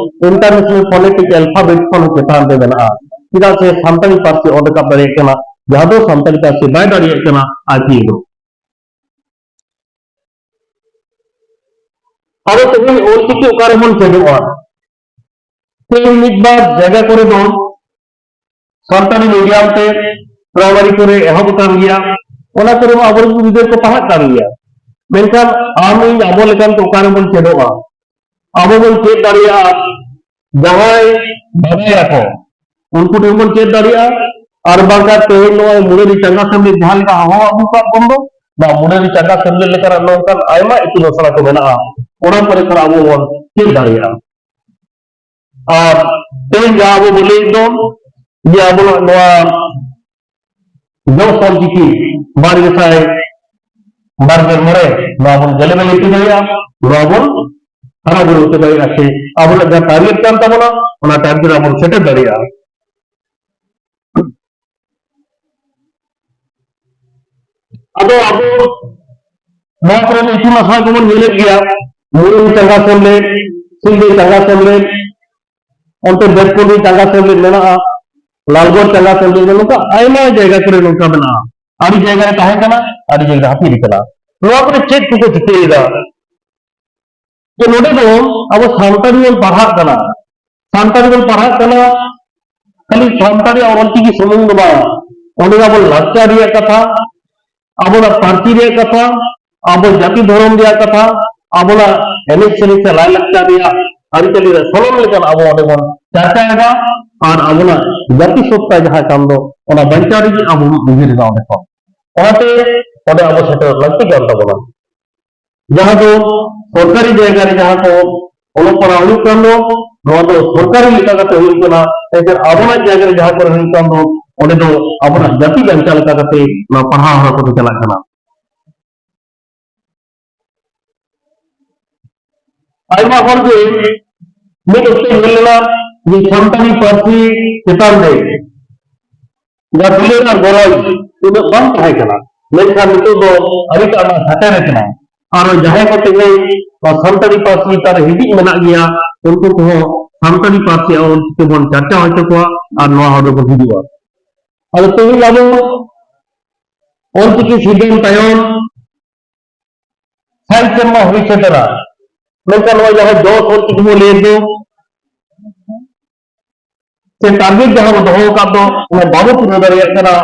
International Phonetic Alphabet ᱠᱷᱚᱱ ᱪᱮᱛᱟᱱ ᱨᱮ ᱢᱮᱱᱟᱜᱼᱟ, ᱪᱮᱫᱟᱜ ᱥᱮ ᱥᱟᱱᱛᱟᱲᱤ ᱯᱟᱹᱨᱥᱤ ᱚᱞ ᱨᱟᱠᱟᱵ ᱫᱟᱲᱮᱭᱟᱜ ᱠᱟᱱᱟ, ᱡᱟᱦᱟᱸ ᱫᱚ ᱥᱟᱱᱛᱟᱲᱤ ᱯᱟᱹᱨᱥᱤ ᱵᱟᱭ ᱫᱟᱲᱮᱭᱟᱜ ᱠᱟᱱᱟ ᱟᱭ ᱯᱤ ᱮ ᱫᱚ᱾ ᱟᱫᱚ ᱛᱮᱦᱮᱧ ᱚᱞᱪᱤᱠᱤ ᱚᱠᱟ ᱨᱮᱵᱚᱱ ᱪᱮᱫᱚᱜᱼᱟ? ᱛᱮᱦᱮᱧ ᱢᱤᱫ ᱵᱟᱨ ᱡᱟᱭᱜᱟ ᱠᱚᱨᱮ ᱫᱚ ᱥᱟᱱᱛᱟᱲᱤ ᱢᱤᱰᱤᱭᱟᱢ ᱛᱮ ᱯᱨᱟᱭᱢᱟᱨᱤ ᱠᱚᱨᱮ ᱮᱦᱚᱵ ᱟᱠᱟᱱ ᱜᱮᱭᱟ, ᱚᱱᱟ ᱠᱚᱨᱮ ᱢᱟ ᱟᱵᱚᱨᱮᱱ ᱜᱤᱫᱽᱨᱟᱹ ᱠᱚ ᱯᱟᱲᱦᱟᱜ ᱠᱟᱱ ᱜᱮᱭᱟ᱾ ᱢᱮᱱᱠᱷᱟᱱ ᱟᱢ ᱤᱧ ᱟᱵᱚ ᱞᱮᱠᱟᱱ ᱠᱚ ᱚᱠᱟ ᱨᱮᱵᱚᱱ ᱪᱮᱫᱚᱜᱼᱟ? ᱟᱵᱚ ᱵᱚᱱ ᱪᱮᱫ ᱫᱟᱲᱮᱭᱟᱜᱼᱟ, ᱡᱟᱦᱟᱸᱭ ᱵᱟᱰᱟᱭᱟᱠᱚ ᱩᱱᱠᱩ ᱴᱷᱮᱱ ᱵᱚᱱ ᱪᱮᱫ ᱫᱟᱲᱮᱭᱟᱜᱼᱟ᱾ ᱟᱨ ᱵᱟᱝᱠᱷᱟᱱ ᱛᱮᱦᱮᱧ ᱱᱚᱜᱼᱚᱭ ᱢᱩᱨᱟᱹᱨᱤ ᱪᱟᱸᱜᱟ ᱥᱮᱢᱞᱮᱫ ᱡᱟᱦᱟᱸ ᱞᱮᱠᱟ ᱦᱚᱦᱚ ᱟᱹᱜᱩ ᱠᱟᱜ ᱵᱚᱱ ᱫᱚ, ᱱᱚᱣᱟ ᱢᱩᱨᱟᱹᱨᱤ ᱪᱟᱸᱜᱟ ᱥᱮᱢᱞᱮᱫ ᱞᱮᱠᱟᱱᱟᱜ ᱱᱚᱝᱠᱟᱱ ᱟᱭᱢᱟ ᱤᱛᱩᱱ ᱟᱥᱲᱟ ᱠᱚ ᱢᱮᱱᱟᱜᱼᱟ, ᱚᱱᱟ ᱠᱚᱨᱮ ᱠᱷᱚᱱ ᱟᱵᱚ ᱵᱚᱱ ᱪᱮᱫ ᱫᱟᱲᱮᱭᱟᱜᱼᱟ᱾ ᱟᱨ ᱛᱮᱦᱮᱧ ᱡᱟᱦᱟᱸ ᱟᱵᱚ ᱵᱚᱱ ᱞᱟᱹᱭᱮᱫ ᱫᱚ ᱡᱮ ᱟᱵᱚᱱᱟᱜ ᱱᱚᱣᱟ ᱡᱚᱥ ᱚᱞ ᱪᱤᱠᱤ ᱵᱟᱨ ᱜᱮᱥᱟᱭ ᱵᱟᱨ ᱜᱮᱞ ᱢᱚᱬᱮ, ᱱᱚᱣᱟ ᱵᱚᱱ ᱜᱮᱞᱮ ᱵᱟᱞᱮ ᱦᱚᱪᱚ ᱫᱟᱲᱮᱭᱟᱜᱼᱟ, ᱱᱚᱣᱟ ᱵᱚᱱ ᱦᱟᱨᱟ ᱵᱩᱨᱩ ᱦᱚᱪᱚ ᱫᱟᱲᱮᱭᱟᱜᱼᱟ, ᱥᱮ ᱟᱵᱚᱱᱟᱜ ᱡᱟᱦᱟᱸ ᱴᱟᱨᱜᱮᱴ ᱠᱟᱱ ᱛᱟᱵᱚᱱᱟ, ᱚᱱᱟ ᱴᱟᱨᱜᱮᱴ ᱟᱵᱚᱱ ᱥᱮᱴᱮᱨ ᱫᱟᱲᱮᱭᱟᱜᱼᱟ᱾ ᱟᱫᱚ ᱟᱵᱚ ᱱᱚᱣᱟ ᱠᱚᱨᱮᱱ ᱤᱛᱩᱱ ᱟᱥᱲᱟ ᱠᱚᱵᱚᱱ ᱧᱮᱞᱮᱫ ᱜᱮᱭᱟ, ᱢᱩᱨᱩᱝ ᱪᱟᱸᱜᱟ ᱥᱮᱢᱞᱮᱫ, ᱥᱤᱞᱫᱟᱹ ᱪᱟᱸᱜᱟ ᱥᱮᱢᱞᱮᱫ, ᱚᱱᱛᱮ ᱵᱮᱛᱠᱩᱸᱫᱽᱨᱤ ᱪᱟᱸᱜᱟ ᱥᱮᱢᱞᱮᱫ ᱢᱮᱱᱟᱜᱼᱟ, ᱞᱟᱞᱜᱚᱲ ᱪᱟᱸᱜᱟ ᱥᱮᱢᱞᱮᱫ, ᱱᱚᱝᱠᱟ ᱟᱭᱢᱟ ᱡᱟᱭᱜᱟ ᱠᱚᱨᱮ ᱱᱚᱝᱠᱟ ᱢᱮᱱᱟᱜᱼᱟ᱾ ᱟᱹᱰᱤ ᱡᱟᱭᱜᱟ ᱨᱮ ᱛᱟᱦᱮᱸ ᱠᱟᱱᱟ, ᱟᱹᱰᱤ ᱡᱟᱭᱜᱟ ᱨᱮ ᱦᱟᱹᱯᱤᱫ ᱟᱠᱟᱱᱟ᱾ ᱱᱚᱣᱟ ᱠᱚᱨᱮ ᱪᱮᱫ ᱠᱚᱠᱚ ᱪᱤᱠᱟᱹᱭᱮᱫᱟ? ᱡᱮ ᱱᱚᱰᱮ ᱫᱚ ᱟᱵᱚ ᱥᱟᱱᱛᱟᱲᱤ ᱵᱚᱱ ᱯᱟᱲᱦᱟᱜ ᱠᱟᱱᱟ, ᱥᱟᱱᱛᱟᱲᱤ ᱵᱚᱱ ᱯᱟᱲᱦᱟᱜ ᱠᱟᱱᱟ, ᱠᱷᱟᱹᱞᱤ ᱥᱟᱱᱛᱟᱲᱤ ᱟᱨ ᱚᱞᱪᱤᱠᱤ ᱥᱩᱢᱩᱝ ᱫᱚ ᱵᱟᱝ, ᱚᱸᱰᱮ ᱫᱚ ᱟᱵᱚ ᱞᱟᱠᱪᱟᱨ ᱨᱮᱭᱟᱜ ᱠᱟᱛᱷᱟ, ᱟᱵᱚᱱᱟᱜ ᱯᱟᱹᱨᱥᱤ ᱨᱮᱭᱟᱜ ᱠᱟᱛᱷᱟ, ᱟᱵᱚ ᱡᱟᱹᱛᱤ ᱫᱷᱚᱨᱚᱢ ᱨᱮᱭᱟᱜ ᱠᱟᱛᱷᱟ, ᱟᱵᱚᱱᱟᱜ ᱮᱱᱮᱡ ᱥᱮᱨᱮᱧ ᱥᱮ ᱞᱟᱭᱼᱞᱟᱠᱪᱟᱨ ᱨᱮᱭᱟᱜ ᱟᱹᱨᱤᱪᱟᱹᱞᱤ ᱨᱮ ᱥᱚᱞᱚᱱ ᱞᱮᱠᱟᱱ ᱟᱵᱚ ᱚᱸᱰᱮ ᱵᱚᱱ ᱪᱟᱨᱪᱟᱭᱮᱫᱟ᱾ ᱟᱨ ᱟᱵᱚᱱᱟᱜ ᱡᱟᱹᱛᱤ ᱥᱚᱛᱛᱟ ᱡᱟᱦᱟᱸ ᱠᱟᱱ ᱫᱚ, ᱚᱱᱟ ᱵᱟᱧᱪᱟᱣ ᱞᱟᱹᱜᱤᱫ ᱟᱵᱚ ᱵᱚᱱ ᱩᱭᱦᱟᱹᱨ ᱮᱫᱟ ᱚᱸᱰᱮ ᱠᱷᱚᱱ᱾ ᱚᱱᱟᱛᱮ ᱚᱸᱰᱮ ᱟᱵᱚ ᱥᱮᱴᱮᱨ ᱞᱟᱹᱠᱛᱤ ᱠᱟᱱ ᱛᱟᱵᱚᱱᱟ᱾ ᱡᱟᱦᱟᱸ ᱫᱚ ᱥᱚᱨᱠᱟᱨᱤ ᱡᱟᱭᱜᱟ ᱨᱮ ᱡᱟᱦᱟᱸ ᱠᱚ ᱚᱞᱚᱜ ᱯᱟᱲᱦᱟᱣ ᱦᱩᱭᱩᱜ ᱠᱟᱱ ᱫᱚ, ᱱᱚᱣᱟ ᱫᱚ ᱥᱚᱨᱠᱟᱨᱤ ᱞᱮᱠᱟ ᱠᱟᱛᱮ ᱦᱩᱭᱩᱜ ᱠᱟᱱᱟ, ᱮᱱᱠᱷᱟᱱ ᱟᱵᱚᱱᱟᱜ ᱡᱟᱭᱜᱟ ᱨᱮ ᱡᱟᱦᱟᱸ ᱠᱚᱨᱮ ᱦᱩᱭᱩᱜ ᱠᱟᱱ ᱫᱚ, ᱚᱸᱰᱮ ᱫᱚ ᱟᱵᱚᱱᱟᱜ ᱡᱟᱹᱛᱤ ᱵᱟᱧᱪᱟᱣ ᱞᱮᱠᱟ ᱠᱟᱛᱮ ᱱᱚᱣᱟ ᱯᱟᱲᱦᱟᱣ ᱦᱚᱨᱟ ᱠᱚᱫᱚ ᱪᱟᱞᱟᱜ ᱠᱟᱱᱟ᱾ ᱟᱭᱢᱟ ᱦᱚᱲ ᱜᱮ ᱢᱤᱫ ᱚᱠᱛᱚ ᱧᱮᱞ ᱞᱮᱱᱟ ᱡᱮ ᱥᱟᱱᱛᱟᱲᱤ ᱯᱟᱹᱨᱥᱤ ᱪᱮᱛᱟᱱ ᱨᱮ ᱡᱟᱦᱟᱸ ᱫᱩᱞᱟᱹᱲ ᱟᱨ ᱜᱚᱨᱚᱡᱽ ᱩᱱᱟᱹᱜ ᱵᱟᱝ ᱛᱟᱦᱮᱸ ᱠᱟᱱᱟ, ᱢᱮᱱᱠᱷᱟᱱ ᱱᱤᱛᱚᱜ ᱫᱚ ᱟᱹᱰᱤᱴᱟᱜ ᱚᱱᱟ ᱥᱮᱴᱮᱨ ᱟᱠᱟᱱᱟ᱾ ᱟᱨ ᱡᱟᱦᱟᱸᱭ ᱠᱚ ᱛᱮᱦᱮᱧ ᱱᱚᱣᱟ ᱥᱟᱱᱛᱟᱲᱤ ᱯᱟᱹᱨᱥᱤ ᱪᱮᱛᱟᱱ ᱨᱮ ᱦᱤᱫᱤᱡ ᱢᱮᱱᱟᱜ ᱜᱮᱭᱟ, ᱩᱱᱠᱩ ᱠᱚᱦᱚᱸ ᱥᱟᱱᱛᱟᱲᱤ ᱯᱟᱹᱨᱥᱤ ᱟᱨ ᱚᱞᱪᱤᱠᱤ ᱵᱚᱱ ᱪᱟᱨᱪᱟ ᱦᱚᱪᱚ ᱠᱚᱣᱟ ᱟᱨ ᱱᱚᱣᱟ ᱦᱚᱨ ᱨᱮᱵᱚᱱ ᱦᱤᱡᱩᱜᱼᱟ᱾ ᱟᱫᱚ ᱛᱮᱦᱮᱧ ᱟᱵᱚ ᱚᱞᱪᱤᱠᱤ ᱥᱤᱨᱡᱚᱱ ᱛᱟᱭᱚᱢ ᱥᱟᱭ ᱥᱮᱨᱢᱟ ᱦᱩᱭ ᱥᱮᱴᱮᱨᱟ, ᱢᱮᱱᱠᱷᱟᱱ ᱱᱚᱣᱟ ᱡᱟᱦᱟᱸ ᱡᱚᱥ ᱚᱞᱪᱤᱠᱤ ᱵᱚᱱ ᱞᱟᱹᱭᱮᱫ ᱫᱚ, ᱥᱮ ᱴᱟᱨᱜᱮᱴ ᱡᱟᱦᱟᱸ ᱵᱚᱱ ᱫᱚᱦᱚ ᱟᱠᱟᱫ ᱫᱚ, ᱚᱱᱟ ᱵᱟᱵᱚ ᱯᱩᱨᱟᱹᱣ ᱫᱟᱲᱮᱭᱟᱜ ᱠᱟᱱᱟ᱾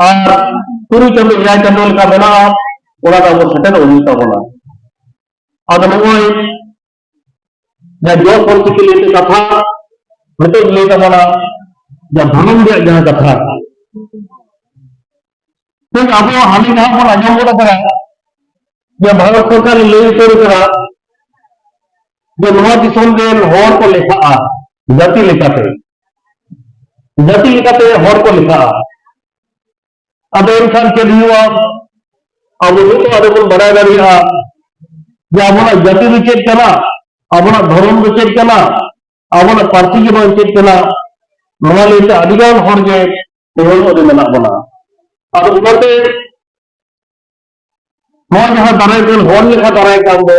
ᱟᱨ ᱛᱩᱨᱩᱭ ᱪᱟᱸᱫᱚ, ᱮᱭᱟᱭ ᱪᱟᱸᱫᱚ ᱞᱮᱠᱟ ᱢᱮᱱᱟᱜᱼᱟ, ᱚᱱᱟ ᱫᱚ ᱟᱵᱚ ᱥᱮᱴᱮᱨᱚᱜ ᱦᱩᱭᱩᱜ ᱛᱟᱵᱚᱱᱟ᱾ ᱟᱫᱚ ᱱᱚᱜᱼᱚᱭ ᱡᱟᱦᱟᱸ ᱡᱚᱥ ᱚᱞᱪᱤᱠᱤ ᱞᱟᱹᱭᱛᱮ ᱠᱟᱛᱷᱟ, ᱱᱤᱛᱚᱜ ᱞᱟᱹᱭ ᱛᱟᱵᱚᱱᱟ ᱡᱟᱦᱟᱸ ᱫᱷᱚᱨᱚᱢ ᱨᱮᱭᱟᱜ ᱡᱟᱦᱟᱸ ᱠᱟᱛᱷᱟ, ᱴᱷᱤᱠ ᱟᱵᱚ ᱦᱟᱹᱱᱤ ᱡᱟᱦᱟᱸ ᱵᱚᱱ ᱟᱸᱡᱚᱢ ᱜᱚᱫ ᱟᱠᱟᱫᱟ ᱡᱮ ᱵᱷᱟᱨᱚᱛ ᱥᱚᱨᱠᱟᱨ ᱞᱟᱹᱭ ᱩᱛᱟᱹᱨ ᱠᱟᱫᱟ ᱡᱮ ᱱᱚᱣᱟ ᱫᱤᱥᱚᱢ ᱨᱮᱱ ᱦᱚᱲ ᱠᱚ ᱞᱮᱠᱷᱟᱜᱼᱟ ᱡᱟᱹᱛᱤ ᱞᱮᱠᱟᱛᱮ, ᱡᱟᱹᱛᱤ ᱞᱮᱠᱟᱛᱮ ᱦᱚᱲ ᱠᱚ ᱞᱮᱠᱷᱟᱜᱼᱟ᱾ ᱟᱫᱚ ᱮᱱᱠᱷᱟᱱ ᱪᱮᱫ ᱦᱩᱭᱩᱜᱼᱟ? ᱟᱵᱚ ᱱᱤᱛᱚᱜ ᱟᱫᱚ ᱵᱚᱱ ᱵᱟᱲᱟᱭ ᱫᱟᱲᱮᱭᱟᱜᱼᱟ ᱡᱮ ᱟᱵᱚᱱᱟᱜ ᱡᱟᱹᱛᱤ ᱫᱚ ᱪᱮᱫ ᱠᱟᱱᱟ, ᱟᱵᱚᱱᱟᱜ ᱫᱷᱚᱨᱚᱢ ᱫᱚ ᱪᱮᱫ ᱠᱟᱱᱟ, ᱟᱵᱚᱱᱟᱜ ᱯᱟᱹᱨᱥᱤ ᱜᱮ ᱵᱟᱝ ᱪᱮᱫ ᱠᱟᱱᱟ᱾ ᱱᱚᱣᱟ ᱞᱟᱹᱭᱛᱮ ᱟᱹᱰᱤᱜᱟᱱ ᱦᱚᱲ ᱜᱮ ᱛᱮᱦᱮᱧ ᱱᱚᱰᱮ ᱢᱮᱱᱟᱜ ᱵᱚᱱᱟ᱾ ᱟᱫᱚ ᱚᱱᱟᱛᱮ ᱱᱚᱣᱟ ᱡᱟᱦᱟᱸ ᱫᱟᱨᱟᱭ ᱠᱟᱱ, ᱦᱚᱲ ᱞᱮᱠᱷᱟ ᱫᱟᱨᱟᱭ ᱠᱟᱱ ᱫᱚ,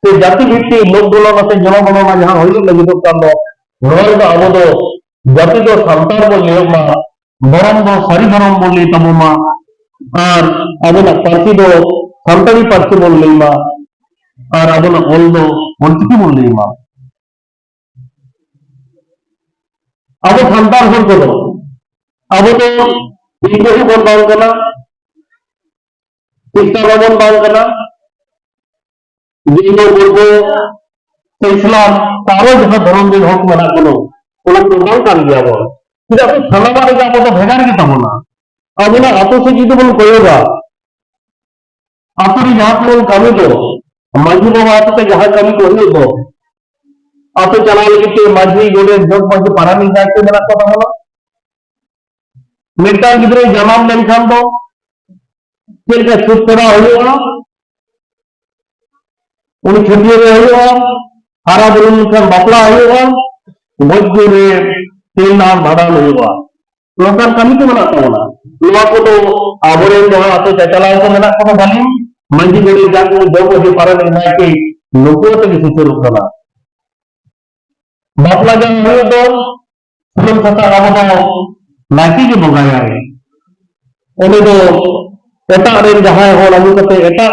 ᱥᱮ ᱡᱟᱹᱛᱤ ᱵᱷᱤᱛᱛᱤ ᱞᱳᱠ ᱜᱚᱱᱚᱱᱟ ᱥᱮ ᱡᱚᱱᱚᱜᱚᱱᱚᱱᱟ ᱡᱟᱦᱟᱸ ᱦᱩᱭᱩᱜ ᱞᱟᱹᱜᱤᱫᱚᱜ ᱠᱟᱱ ᱫᱚ, ᱱᱚᱣᱟ ᱨᱮᱫᱚ ᱟᱵᱚ ᱫᱚ ᱡᱟᱹᱛᱤ ᱫᱚ ᱥᱟᱱᱛᱟᱲ ᱵᱚᱱ ᱞᱟᱹᱭᱚᱜ ᱢᱟ, ᱫᱷᱚᱨᱚᱢ ᱫᱚ ᱥᱟᱹᱨᱤ ᱫᱷᱚᱨᱚᱢ ᱵᱚᱱ ᱞᱟᱹᱭ ᱛᱟᱵᱚ ᱢᱟ, ᱟᱨ ᱟᱵᱚᱱᱟᱜ ᱯᱟᱹᱨᱥᱤ ᱫᱚ ᱥᱟᱱᱛᱟᱲᱤ ᱯᱟᱹᱨᱥᱤ ᱵᱚᱱ ᱞᱟᱹᱭ ᱢᱟ, ᱟᱨ ᱟᱵᱚᱱᱟᱜ ᱚᱞ ᱫᱚ ᱚᱞᱪᱤᱠᱤ ᱵᱚᱱ ᱞᱟᱹᱭ ᱢᱟ᱾ ᱟᱵᱚ ᱥᱟᱱᱛᱟᱲ ᱦᱚᱲ ᱠᱚᱫᱚ, ᱟᱵᱚ ᱫᱚ ᱦᱤᱱᱫᱩ ᱦᱚᱸᱵᱚᱱ ᱵᱟᱝ ᱠᱟᱱᱟ, ᱠᱷᱨᱤᱥᱴᱟᱱ ᱦᱚᱸᱵᱚᱱ ᱵᱟᱝ ᱠᱟᱱᱟ, ᱡᱤᱱᱫᱩ, ᱵᱩᱫᱫᱷᱚ ᱥᱮ ᱤᱥᱞᱟᱢ, ᱟᱨᱚ ᱡᱟᱦᱟᱸ ᱫᱷᱚᱨᱚᱢ ᱨᱮᱱ ᱦᱚᱲ ᱠᱚ ᱢᱮᱱᱟᱜ ᱵᱚᱱᱟ, ᱚᱱᱟ ᱠᱚᱫᱚ ᱵᱟᱝ ᱠᱟᱱ ᱜᱮᱭᱟ ᱵᱚᱱ᱾ ᱪᱮᱫᱟᱜ ᱥᱮ ᱥᱟᱱᱟᱢᱟᱜ ᱨᱮᱜᱮ ᱟᱵᱚ ᱫᱚ ᱵᱷᱮᱜᱟᱨ ᱜᱮ ᱛᱟᱵᱚᱱᱟ᱾ ᱟᱵᱚᱱᱟᱜ ᱟᱹᱛᱩ ᱥᱮᱫ ᱡᱩᱫᱤ ᱵᱚᱱ ᱠᱚᱭᱚᱜᱟ, ᱟᱹᱛᱩ ᱨᱮ ᱡᱟᱦᱟᱸ ᱛᱤᱱᱟᱹᱜ ᱠᱟᱹᱢᱤ ᱫᱚ, ᱢᱟᱹᱡᱷᱤ ᱵᱟᱵᱟ ᱟᱛᱮ ᱡᱟᱦᱟᱸ ᱠᱟᱹᱢᱤ ᱠᱚ ᱦᱩᱭᱩᱜ ᱫᱚ, ᱟᱹᱛᱩ ᱪᱟᱞᱟᱣ ᱞᱟᱹᱜᱤᱫ ᱛᱮ ᱢᱟᱹᱡᱷᱤ, ᱜᱚᱰᱮᱛ, ᱡᱚᱜᱽ ᱢᱟᱹᱡᱷᱤ, ᱯᱟᱨᱟᱱᱤᱠ ᱡᱟᱦᱟᱸᱭ ᱠᱚ ᱢᱮᱱᱟᱜ ᱠᱚ ᱛᱟᱵᱚᱱᱟ, ᱢᱤᱫᱴᱟᱝ ᱜᱤᱫᱽᱨᱟᱹᱭ ᱡᱟᱱᱟᱢ ᱞᱮᱱᱠᱷᱟᱱ ᱫᱚ ᱪᱮᱫ ᱞᱮᱠᱟ ᱪᱷᱩᱛ ᱯᱷᱮᱲᱟᱣ ᱦᱩᱭᱩᱜᱼᱟ, ᱩᱱᱤ ᱪᱷᱟᱹᱴᱭᱟᱹᱨ ᱮ ᱦᱩᱭᱩᱜᱼᱟ, ᱦᱟᱨᱟ ᱵᱩᱨᱩ ᱞᱮᱱᱠᱷᱟᱱ ᱵᱟᱯᱞᱟ ᱦᱩᱭᱩᱜᱼᱟ, ᱜᱚᱡ ᱜᱩᱨ ᱨᱮ ᱛᱮᱞ ᱱᱟᱦᱟᱱ ᱵᱷᱟᱸᱰᱟᱱ ᱦᱩᱭᱩᱜᱼᱟ᱾ ᱱᱚᱝᱠᱟᱱ ᱠᱟᱹᱢᱤ ᱠᱚ ᱢᱮᱱᱟᱜ ᱛᱟᱵᱚᱱᱟ᱾ ᱱᱚᱣᱟ ᱠᱚᱫᱚ ᱟᱵᱚᱨᱮᱱ ᱡᱟᱦᱟᱸ ᱟᱛᱳ ᱪᱟᱪᱟᱞᱟᱣ ᱠᱚ ᱢᱮᱱᱟᱜ ᱠᱚᱫᱚ ᱵᱟᱹᱞᱤᱧ, ᱢᱟᱹᱡᱷᱤ ᱜᱚᱰᱮᱛ, ᱡᱟᱜ ᱡᱚᱜᱽ ᱢᱟᱹᱡᱷᱤ, ᱯᱟᱨᱟᱱᱤᱠ, ᱱᱟᱭᱠᱮ, ᱱᱩᱠᱩ ᱟᱛᱮ ᱜᱮ ᱥᱩᱥᱟᱹᱨᱚᱜ ᱠᱟᱱᱟ᱾ ᱵᱟᱯᱞᱟ ᱡᱟᱦᱟᱸ ᱦᱩᱭᱩᱜ ᱫᱚ, ᱥᱩᱱᱩᱢ ᱥᱟᱥᱟᱝ ᱟᱵᱚ ᱫᱚ ᱱᱟᱭᱠᱮ ᱜᱮ ᱵᱚᱸᱜᱟᱭᱟᱭ᱾ ᱚᱸᱰᱮ ᱫᱚ ᱮᱴᱟᱜ ᱨᱮᱱ ᱡᱟᱦᱟᱸᱭ ᱦᱚᱲ ᱟᱹᱜᱩ ᱠᱟᱛᱮ ᱮᱴᱟᱜ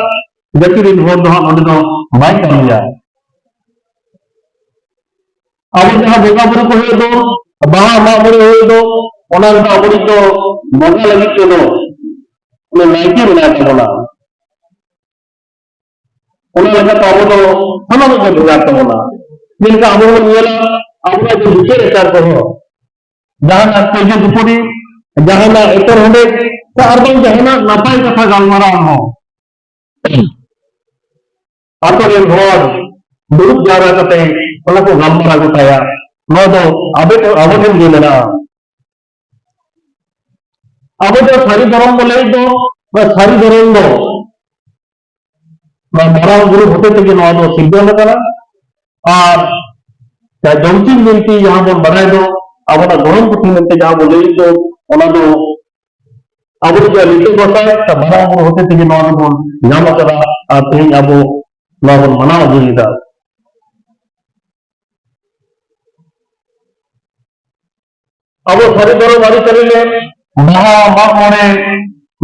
ᱡᱟᱹᱛᱤ ᱨᱮᱱ ᱦᱚᱲ ᱫᱚ ᱦᱟᱸᱜ ᱚᱸᱰᱮ ᱫᱚ ᱵᱟᱭ ᱠᱟᱹᱢᱤᱭᱟ᱾ ᱟᱵᱚ ᱡᱟᱦᱟᱸ ᱵᱚᱸᱜᱟ ᱵᱩᱨᱩ ᱠᱚ ᱦᱩᱭᱩᱜ ᱫᱚ, ᱵᱟᱦᱟ ᱢᱟᱜ ᱢᱚᱬᱮ ᱦᱩᱭᱩᱜ ᱫᱚ, ᱚᱱᱟ ᱨᱮᱫᱚ ᱟᱵᱚᱨᱤᱡ ᱫᱚ ᱵᱚᱸᱜᱟ ᱞᱟᱹᱜᱤᱫ ᱛᱮᱫᱚ ᱩᱱᱤ ᱱᱟᱭᱠᱮ ᱢᱮᱱᱟᱭ ᱛᱟᱵᱚᱱᱟ᱾ ᱚᱱᱟ ᱞᱮᱠᱟᱛᱮ ᱟᱵᱚ ᱫᱚ ᱥᱟᱱᱟᱢᱟᱜ ᱜᱮ ᱵᱷᱮᱜᱟᱨ ᱛᱟᱵᱚᱱᱟ᱾ ᱡᱮᱞᱮᱠᱟ ᱟᱵᱚ ᱵᱚᱱ ᱧᱮᱞᱟ, ᱟᱵᱚᱣᱟᱜ ᱡᱮ ᱵᱤᱪᱟᱹᱨ ᱟᱪᱟᱨ ᱠᱚᱦᱚᱸ, ᱡᱟᱦᱟᱱᱟᱜ ᱠᱟᱹᱭᱡᱟᱹ ᱠᱷᱟᱹᱯᱟᱹᱨᱤ, ᱡᱟᱦᱟᱱᱟᱜ ᱮᱯᱮᱨ ᱦᱮᱸᱰᱮᱡ, ᱥᱮ ᱟᱨ ᱵᱟᱝ ᱡᱟᱦᱟᱱᱟᱜ ᱱᱟᱯᱟᱭ ᱠᱟᱛᱷᱟ ᱜᱟᱞᱢᱟᱨᱟᱣ ᱦᱚᱸ, ᱟᱛᱳ ᱨᱮᱱ ᱦᱚᱲ ᱫᱩᱲᱩᱵ ᱡᱟᱣᱨᱟ ᱠᱟᱛᱮ ᱚᱱᱟ ᱠᱚ ᱜᱟᱞᱢᱟᱨᱟᱣ ᱜᱚᱴᱟᱭᱟ᱾ ᱱᱚᱣᱟ ᱫᱚ ᱟᱵᱚ, ᱟᱵᱚ ᱴᱷᱮᱱ ᱜᱮ ᱢᱮᱱᱟᱜᱼᱟ᱾ ᱟᱵᱚ ᱫᱚ ᱥᱟᱹᱨᱤ ᱫᱷᱚᱨᱚᱢ ᱵᱚ ᱞᱟᱹᱭ ᱫᱚ, ᱚᱱᱟ ᱥᱟᱹᱨᱤ ᱫᱷᱚᱨᱚᱢ ᱫᱚ ᱱᱚᱣᱟ ᱢᱟᱨᱟᱝ ᱵᱩᱨᱩ ᱦᱚᱛᱮ ᱛᱮᱜᱮ ᱱᱚᱣᱟ ᱫᱚ ᱥᱤᱨᱡᱚᱱ ᱟᱠᱟᱱᱟ᱾ ᱟᱨ ᱡᱟᱦᱟᱸ ᱡᱚᱢᱪᱤᱱ ᱵᱤᱱᱛᱤ ᱡᱟᱦᱟᱸ ᱵᱚᱱ ᱵᱟᱲᱟᱭ ᱫᱚ, ᱟᱵᱚᱱᱟᱜ ᱜᱚᱲᱚᱢ ᱯᱩᱛᱷᱤ ᱢᱮᱱᱛᱮ ᱡᱟᱦᱟᱸ ᱵᱚᱱ ᱞᱟᱹᱭ ᱫᱚ, ᱚᱱᱟ ᱫᱚ ᱟᱵᱚ ᱡᱟᱦᱟᱸ ᱱᱤᱛᱚᱜ ᱜᱚᱸᱥᱟᱭ ᱥᱮ ᱢᱟᱨᱟᱝ ᱵᱩᱨᱩ ᱦᱚᱛᱮ ᱛᱮᱜᱮ ᱱᱚᱣᱟ ᱫᱚᱵᱚᱱ ᱧᱟᱢ ᱟᱠᱟᱫᱟ᱾ ᱟᱨ ᱛᱮᱦᱮᱧ ᱟᱵᱚ ᱱᱚᱣᱟ ᱵᱚᱱ ᱢᱟᱱᱟᱣ ᱟᱹᱜᱩᱭᱮᱫᱟ᱾ ᱟᱵᱚ ᱥᱟᱹᱨᱤ ᱫᱷᱚᱨᱚᱢ ᱟᱹᱨᱤᱪᱟᱹᱞᱤ ᱨᱮ ᱵᱟᱦᱟ, ᱢᱟᱜ ᱢᱚᱬᱮ,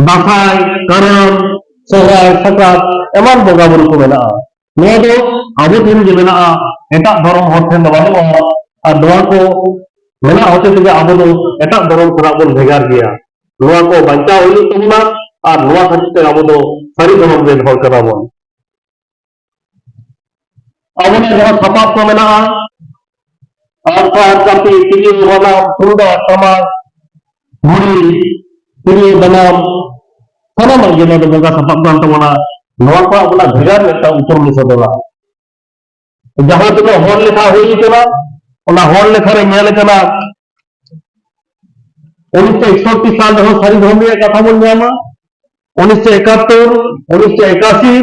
ᱫᱟᱸᱥᱟᱭ, ᱠᱟᱨᱟᱢ, ᱥᱚᱦᱨᱟᱭ, ᱥᱟᱠᱨᱟᱛ ᱮᱢᱟᱱ ᱵᱚᱸᱜᱟ ᱵᱩᱨᱩ ᱠᱚ ᱢᱮᱱᱟᱜᱼᱟ᱾ ᱱᱚᱣᱟ ᱫᱚ ᱟᱵᱚ ᱴᱷᱮᱱ ᱜᱮ ᱢᱮᱱᱟᱜᱼᱟ, ᱮᱴᱟᱜ ᱫᱷᱚᱨᱚᱢ ᱦᱚᱲ ᱴᱷᱮᱱ ᱫᱚ ᱵᱟᱹᱱᱩᱜᱼᱟ᱾ ᱟᱨ ᱱᱚᱣᱟ ᱠᱚ ᱢᱮᱱᱟᱜ ᱦᱚᱛᱮ ᱛᱮᱜᱮ ᱟᱵᱚ ᱫᱚ ᱮᱴᱟᱜ ᱫᱷᱚᱨᱚᱢ ᱠᱷᱚᱱᱟᱜ ᱵᱚᱱ ᱵᱷᱮᱜᱟᱨ ᱜᱮᱭᱟ᱾ ᱱᱚᱣᱟ ᱠᱚ ᱵᱟᱧᱪᱟᱣ ᱦᱩᱭᱩᱜ ᱛᱟᱵᱚᱱᱟ᱾ ᱟᱨ ᱱᱚᱣᱟ ᱠᱷᱟᱹᱛᱤᱨ ᱛᱮ ᱟᱵᱚ ᱫᱚ ᱥᱟᱹᱨᱤ ᱫᱷᱚᱨᱚᱢ ᱨᱮᱱ ᱦᱚᱲ ᱠᱟᱱᱟ ᱵᱚᱱ᱾ ᱟᱵᱚᱱᱟᱜ ᱡᱟᱦᱟᱸ ᱥᱟᱯᱟᱵ ᱠᱚ ᱢᱮᱱᱟᱜᱼᱟ, ᱟᱜᱼᱥᱟᱨ, ᱠᱟᱹᱯᱤ, ᱛᱤᱨᱭᱳ, ᱵᱟᱱᱟᱢ, ᱛᱩᱢᱫᱟᱜ, ᱴᱟᱢᱟᱠ, ᱜᱷᱩᱲᱤ, ᱛᱤᱨᱭᱳ, ᱵᱟᱱᱟᱢ, ᱥᱟᱱᱟᱢᱟᱜ ᱜᱮ ᱱᱚᱣᱟ ᱫᱚ ᱵᱚᱸᱜᱟ ᱥᱟᱯᱟᱵ ᱠᱟᱱ ᱛᱟᱵᱚᱱᱟ᱾ ᱱᱚᱣᱟ ᱠᱚ ᱟᱵᱚᱱᱟᱜ ᱵᱷᱮᱜᱟᱨ ᱢᱤᱫᱴᱟᱝ ᱩᱯᱨᱩᱢ ᱮ ᱥᱚᱫᱚᱨᱟ᱾ ᱡᱟᱦᱟᱸ ᱛᱤᱱᱟᱹᱜ ᱦᱚᱲ ᱞᱮᱠᱷᱟ ᱦᱩᱭ ᱠᱟᱱᱟ, ᱚᱱᱟ ᱦᱚᱲ ᱞᱮᱠᱷᱟ ᱨᱮ ᱧᱮᱞ ᱠᱟᱱᱟ, ᱩᱱᱤᱥᱥᱚ ᱮᱠᱥᱚᱴᱴᱤ ᱥᱟᱞ ᱨᱮᱦᱚᱸ ᱥᱟᱹᱨᱤ ᱫᱷᱚᱨᱚᱢ ᱨᱮᱭᱟᱜ ᱠᱟᱛᱷᱟ ᱵᱚᱱ ᱧᱟᱢᱟ, ᱩᱱᱤᱥᱥᱚ ᱮᱠᱟᱛᱛᱳᱨ, ᱩᱱᱤᱥᱥᱚ ᱮᱠᱟᱥᱤ,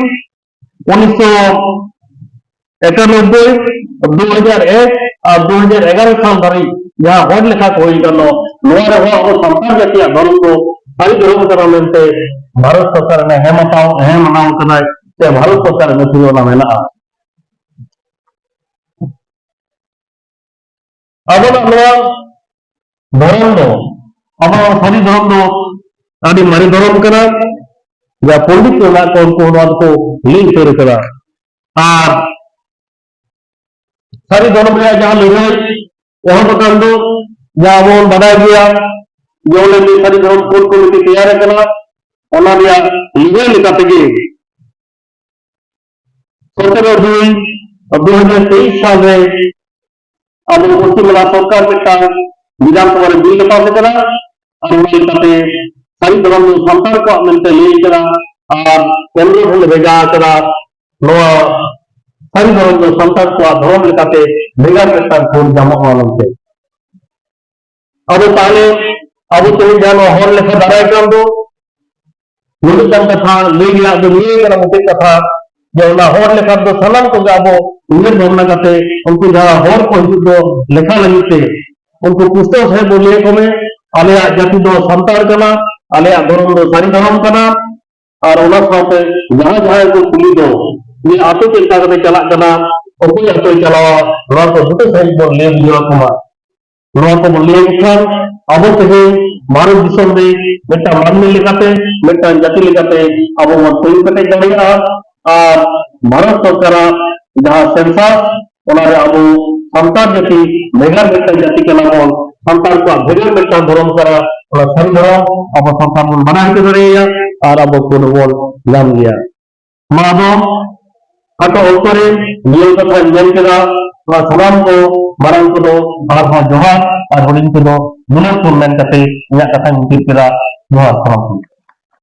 ᱩᱱᱤᱥᱥᱚ ᱮᱠᱟᱱᱚᱵᱵᱳᱭ, ᱫᱩ ᱦᱟᱡᱟᱨ ᱮᱠ ᱟᱨ ᱫᱩ ᱦᱟᱡᱟᱨ ᱮᱜᱟᱨᱚ ᱥᱟᱞ ᱫᱷᱟᱹᱨᱤᱡ ᱡᱟᱦᱟᱸ ᱦᱚᱲ ᱞᱮᱠᱷᱟ ᱠᱚ ᱦᱩᱭ ᱠᱟᱱ ᱫᱚ, ᱱᱚᱣᱟ ᱨᱮᱦᱚᱸ ᱟᱵᱚ ᱥᱟᱱᱛᱟᱲ ᱡᱟᱹᱛᱤᱭᱟᱜ ᱫᱷᱚᱨᱚᱢ ᱫᱚ ᱥᱟᱹᱨᱤ ᱫᱷᱚᱨᱚᱢ ᱠᱟᱱᱟ ᱢᱮᱱᱛᱮ ᱵᱷᱟᱨᱚᱛ ᱥᱚᱨᱠᱟᱨ ᱮ ᱦᱮᱸ ᱢᱟᱛᱟᱣ, ᱦᱮᱸ ᱢᱟᱱᱟᱣ ᱠᱟᱫᱟᱭ, ᱥᱮ ᱵᱷᱟᱨᱚᱛ ᱥᱚᱨᱠᱟᱨ ᱟᱹᱱ ᱟᱹᱨᱤ ᱚᱱᱟ ᱢᱮᱱᱟᱜᱼᱟ᱾ ᱟᱵᱚᱱᱟᱜ ᱱᱚᱣᱟ ᱫᱷᱚᱨᱚᱢ ᱫᱚ, ᱟᱵᱚ ᱥᱟᱹᱨᱤ ᱫᱷᱚᱨᱚᱢ ᱫᱚ ᱟᱹᱰᱤ ᱢᱟᱨᱮ ᱫᱷᱚᱨᱚᱢ ᱠᱟᱱᱟ᱾ ᱡᱟ ᱯᱚᱱᱰᱤᱛ ᱠᱚ ᱢᱮᱱᱟᱜ ᱠᱚ, ᱩᱱᱠᱩ ᱱᱚᱣᱟ ᱫᱚᱠᱚ ᱞᱟᱹᱭ ᱩᱛᱟᱹᱨ ᱠᱟᱫᱟ᱾ ᱟᱨ ᱥᱟᱹᱨᱤ ᱫᱷᱚᱨᱚᱢ ᱨᱮᱭᱟᱜ ᱡᱟᱦᱟᱸ ᱞᱟᱹᱲᱦᱟᱹᱭ ᱮᱦᱚᱵ ᱟᱠᱟᱱ ᱫᱚ, ᱡᱟᱦᱟᱸ ᱵᱚᱱ ᱵᱟᱰᱟᱭ ᱜᱮᱭᱟ ᱡᱮ ᱚᱸᱰᱮ ᱫᱚ ᱥᱟᱹᱨᱤ ᱫᱷᱚᱨᱚᱢ ᱠᱳᱰ ᱠᱚᱢᱤᱴᱤ ᱛᱮᱭᱟᱨ ᱟᱠᱟᱱᱟ, ᱚᱱᱟ ᱨᱮᱭᱟᱜ ᱞᱟᱹᱲᱦᱟᱹᱭ ᱞᱮᱠᱟ ᱛᱮᱜᱮ ᱥᱚᱛᱮᱨᱚ ᱡᱩᱱ ᱫᱩ ᱦᱟᱡᱟᱨ ᱛᱮᱭᱤᱥ ᱥᱟᱞ ᱨᱮ ᱟᱵᱚ ᱯᱚᱥᱪᱤᱢ ᱵᱟᱝᱞᱟ ᱥᱚᱨᱠᱟᱨ ᱢᱤᱫᱴᱟᱝ ᱵᱤᱫᱷᱟᱱ ᱥᱚᱵᱷᱟ ᱨᱮ ᱵᱤᱞ ᱞᱮ ᱯᱟᱥ ᱟᱠᱟᱫᱟ᱾ ᱟᱨ ᱚᱱᱟ ᱞᱮᱠᱟᱛᱮ ᱥᱟᱹᱨᱤ ᱫᱷᱚᱨᱚᱢ ᱫᱚ ᱥᱟᱱᱛᱟᱲ ᱠᱚᱣᱟᱜ ᱢᱮᱱᱛᱮ ᱞᱟᱹᱭ ᱟᱠᱟᱫᱟ᱾ ᱟᱨ ᱠᱮᱱᱫᱨᱚ ᱴᱷᱮᱱ ᱞᱮ ᱵᱷᱮᱡᱟ ᱟᱠᱟᱫᱟ, ᱱᱚᱣᱟ ᱥᱟᱹᱨᱤ ᱫᱷᱚᱨᱚᱢ ᱫᱚ ᱥᱟᱱᱛᱟᱲ ᱠᱚᱣᱟᱜ ᱫᱷᱚᱨᱚᱢ ᱞᱮᱠᱟᱛᱮ ᱵᱷᱮᱜᱟᱨ ᱢᱤᱫᱴᱟᱝ ᱠᱳᱰ ᱧᱟᱢᱚᱜ ᱢᱟ ᱢᱮᱱᱛᱮ᱾ ᱟᱫᱚ ᱛᱟᱦᱞᱮ ᱟᱵᱚ ᱛᱮᱦᱮᱧ ᱡᱟᱦᱟᱸ ᱱᱚᱣᱟ ᱦᱚᱲ ᱞᱮᱠᱷᱟ ᱫᱟᱨᱟᱭ ᱠᱟᱱ ᱫᱚ, ᱱᱩᱱᱟᱹᱜ ᱜᱟᱱ ᱠᱟᱛᱷᱟ ᱞᱟᱹᱭ ᱨᱮᱭᱟᱜ ᱫᱚ ᱱᱤᱭᱟᱹ ᱠᱟᱱᱟ ᱢᱩᱪᱟᱹᱫ ᱠᱟᱛᱷᱟ, ᱡᱮ ᱚᱱᱟ ᱦᱚᱲ ᱞᱮᱠᱷᱟ ᱫᱚ ᱥᱟᱱᱟᱢ ᱠᱚᱜᱮ ᱟᱵᱚ ᱩᱭᱦᱟᱹᱨ ᱵᱷᱟᱵᱽᱱᱟ ᱠᱟᱛᱮ ᱩᱱᱠᱩ ᱡᱟᱦᱟᱸ ᱦᱚᱲ ᱠᱚ ᱦᱤᱡᱩᱜ ᱫᱚ ᱞᱮᱠᱷᱟ ᱞᱟᱹᱜᱤᱫ ᱛᱮ, ᱩᱱᱠᱩ ᱯᱩᱥᱴᱟᱹᱣ ᱥᱟᱺᱦᱤᱡ ᱵᱚ ᱞᱟᱹᱭ ᱟᱠᱚ ᱢᱮ, ᱟᱞᱮᱭᱟᱜ ᱡᱟᱹᱛᱤ ᱫᱚ ᱥᱟᱱᱛᱟᱲ ᱠᱟᱱᱟ, ᱟᱞᱮᱭᱟᱜ ᱫᱷᱚᱨᱚᱢ ᱫᱚ ᱥᱟᱹᱨᱤ ᱫᱷᱚᱨᱚᱢ ᱠᱟᱱᱟ, ᱟᱨ ᱚᱱᱟ ᱥᱟᱶᱛᱮ ᱡᱟᱦᱟᱸ ᱡᱟᱦᱟᱸᱭ ᱠᱚ ᱠᱩᱞᱤ ᱫᱚ, ᱡᱮ ᱟᱛᱳ ᱪᱮᱫ ᱞᱮᱠᱟ ᱠᱟᱛᱮ ᱪᱟᱞᱟᱜ ᱠᱟᱱᱟ, ᱚᱠᱚᱭ ᱟᱛᱳᱭ ᱪᱟᱞᱟᱣᱟ, ᱱᱚᱣᱟ ᱠᱚ ᱡᱚᱛᱚ ᱥᱟᱺᱦᱤᱡ ᱵᱚᱱ ᱞᱟᱹᱭ ᱵᱩᱡᱷᱟᱹᱣ ᱟᱠᱚ ᱢᱟ᱾ ᱱᱚᱣᱟ ᱠᱚᱵᱚᱱ ᱞᱟᱹᱭ ᱟᱠᱚ ᱠᱷᱟᱱ ᱟᱵᱚ ᱛᱮᱦᱮᱧ ᱵᱷᱟᱨᱚᱛ ᱫᱤᱥᱚᱢ ᱨᱮ ᱢᱤᱫᱴᱟᱝ ᱢᱟᱹᱱᱢᱤ ᱞᱮᱠᱟᱛᱮ, ᱢᱤᱫᱴᱟᱝ ᱡᱟᱹᱛᱤ ᱞᱮᱠᱟᱛᱮ ᱟᱵᱚ ᱵᱚᱱ ᱛᱤᱸᱜᱩ ᱠᱮᱴᱮᱡ ᱫᱟᱲᱮᱭᱟᱜᱼᱟ᱾ ᱟᱨ ᱵᱷᱟᱨᱚᱛ ᱥᱚᱨᱠᱟᱨᱟᱜ ᱡᱟᱦᱟᱸ census, ᱚᱱᱟᱨᱮ ᱟᱵᱚ ᱥᱟᱱᱛᱟᱲ ᱡᱟᱹᱛᱤ ᱵᱷᱮᱜᱟᱨ ᱢᱤᱫᱴᱟᱝ ᱡᱟᱹᱛᱤ ᱠᱟᱱᱟ ᱵᱚᱱ, ᱥᱟᱱᱛᱟᱲ ᱠᱚᱣᱟᱜ ᱵᱷᱮᱜᱟᱨ ᱢᱤᱫᱴᱟᱝ ᱫᱷᱚᱨᱚᱢ ᱠᱟᱱᱟ, ᱚᱱᱟ ᱥᱟᱹᱨᱤ ᱫᱷᱚᱨᱚᱢ ᱟᱵᱚ ᱥᱟᱱᱛᱟᱲ ᱵᱚᱱ ᱵᱟᱰᱟᱭ ᱦᱚᱪᱚ ᱫᱟᱲᱮᱭᱟᱭᱟ ᱟᱨ ᱟᱵᱚ ᱯᱩᱨᱟᱹ ᱵᱚᱱ ᱧᱟᱢ ᱜᱮᱭᱟ᱾ ᱱᱚᱣᱟ ᱫᱚ ᱠᱷᱟᱴᱚ ᱚᱠᱛᱚ ᱨᱮ ᱱᱤᱭᱟᱹ ᱠᱟᱛᱷᱟᱧ ᱢᱮᱱ ᱠᱮᱫᱟ᱾ ᱱᱚᱣᱟ ᱥᱟᱱᱟᱢ ᱠᱚ ᱢᱟᱨᱟᱝ ᱠᱚᱫᱚ ᱟᱨᱦᱚᱸ ᱡᱚᱦᱟᱨ ᱟᱨ ᱦᱩᱰᱤᱧ ᱠᱚᱫᱚ ᱜᱩᱱᱟᱹᱣ ᱠᱚ ᱢᱮᱱ ᱠᱟᱛᱮ ᱤᱧᱟᱹᱜ ᱠᱟᱛᱷᱟᱧ ᱢᱩᱪᱟᱹᱫ ᱠᱮᱫᱟ᱾ ᱡᱚᱦᱟᱨ ᱥᱟᱱᱟᱢ ᱠᱚ᱾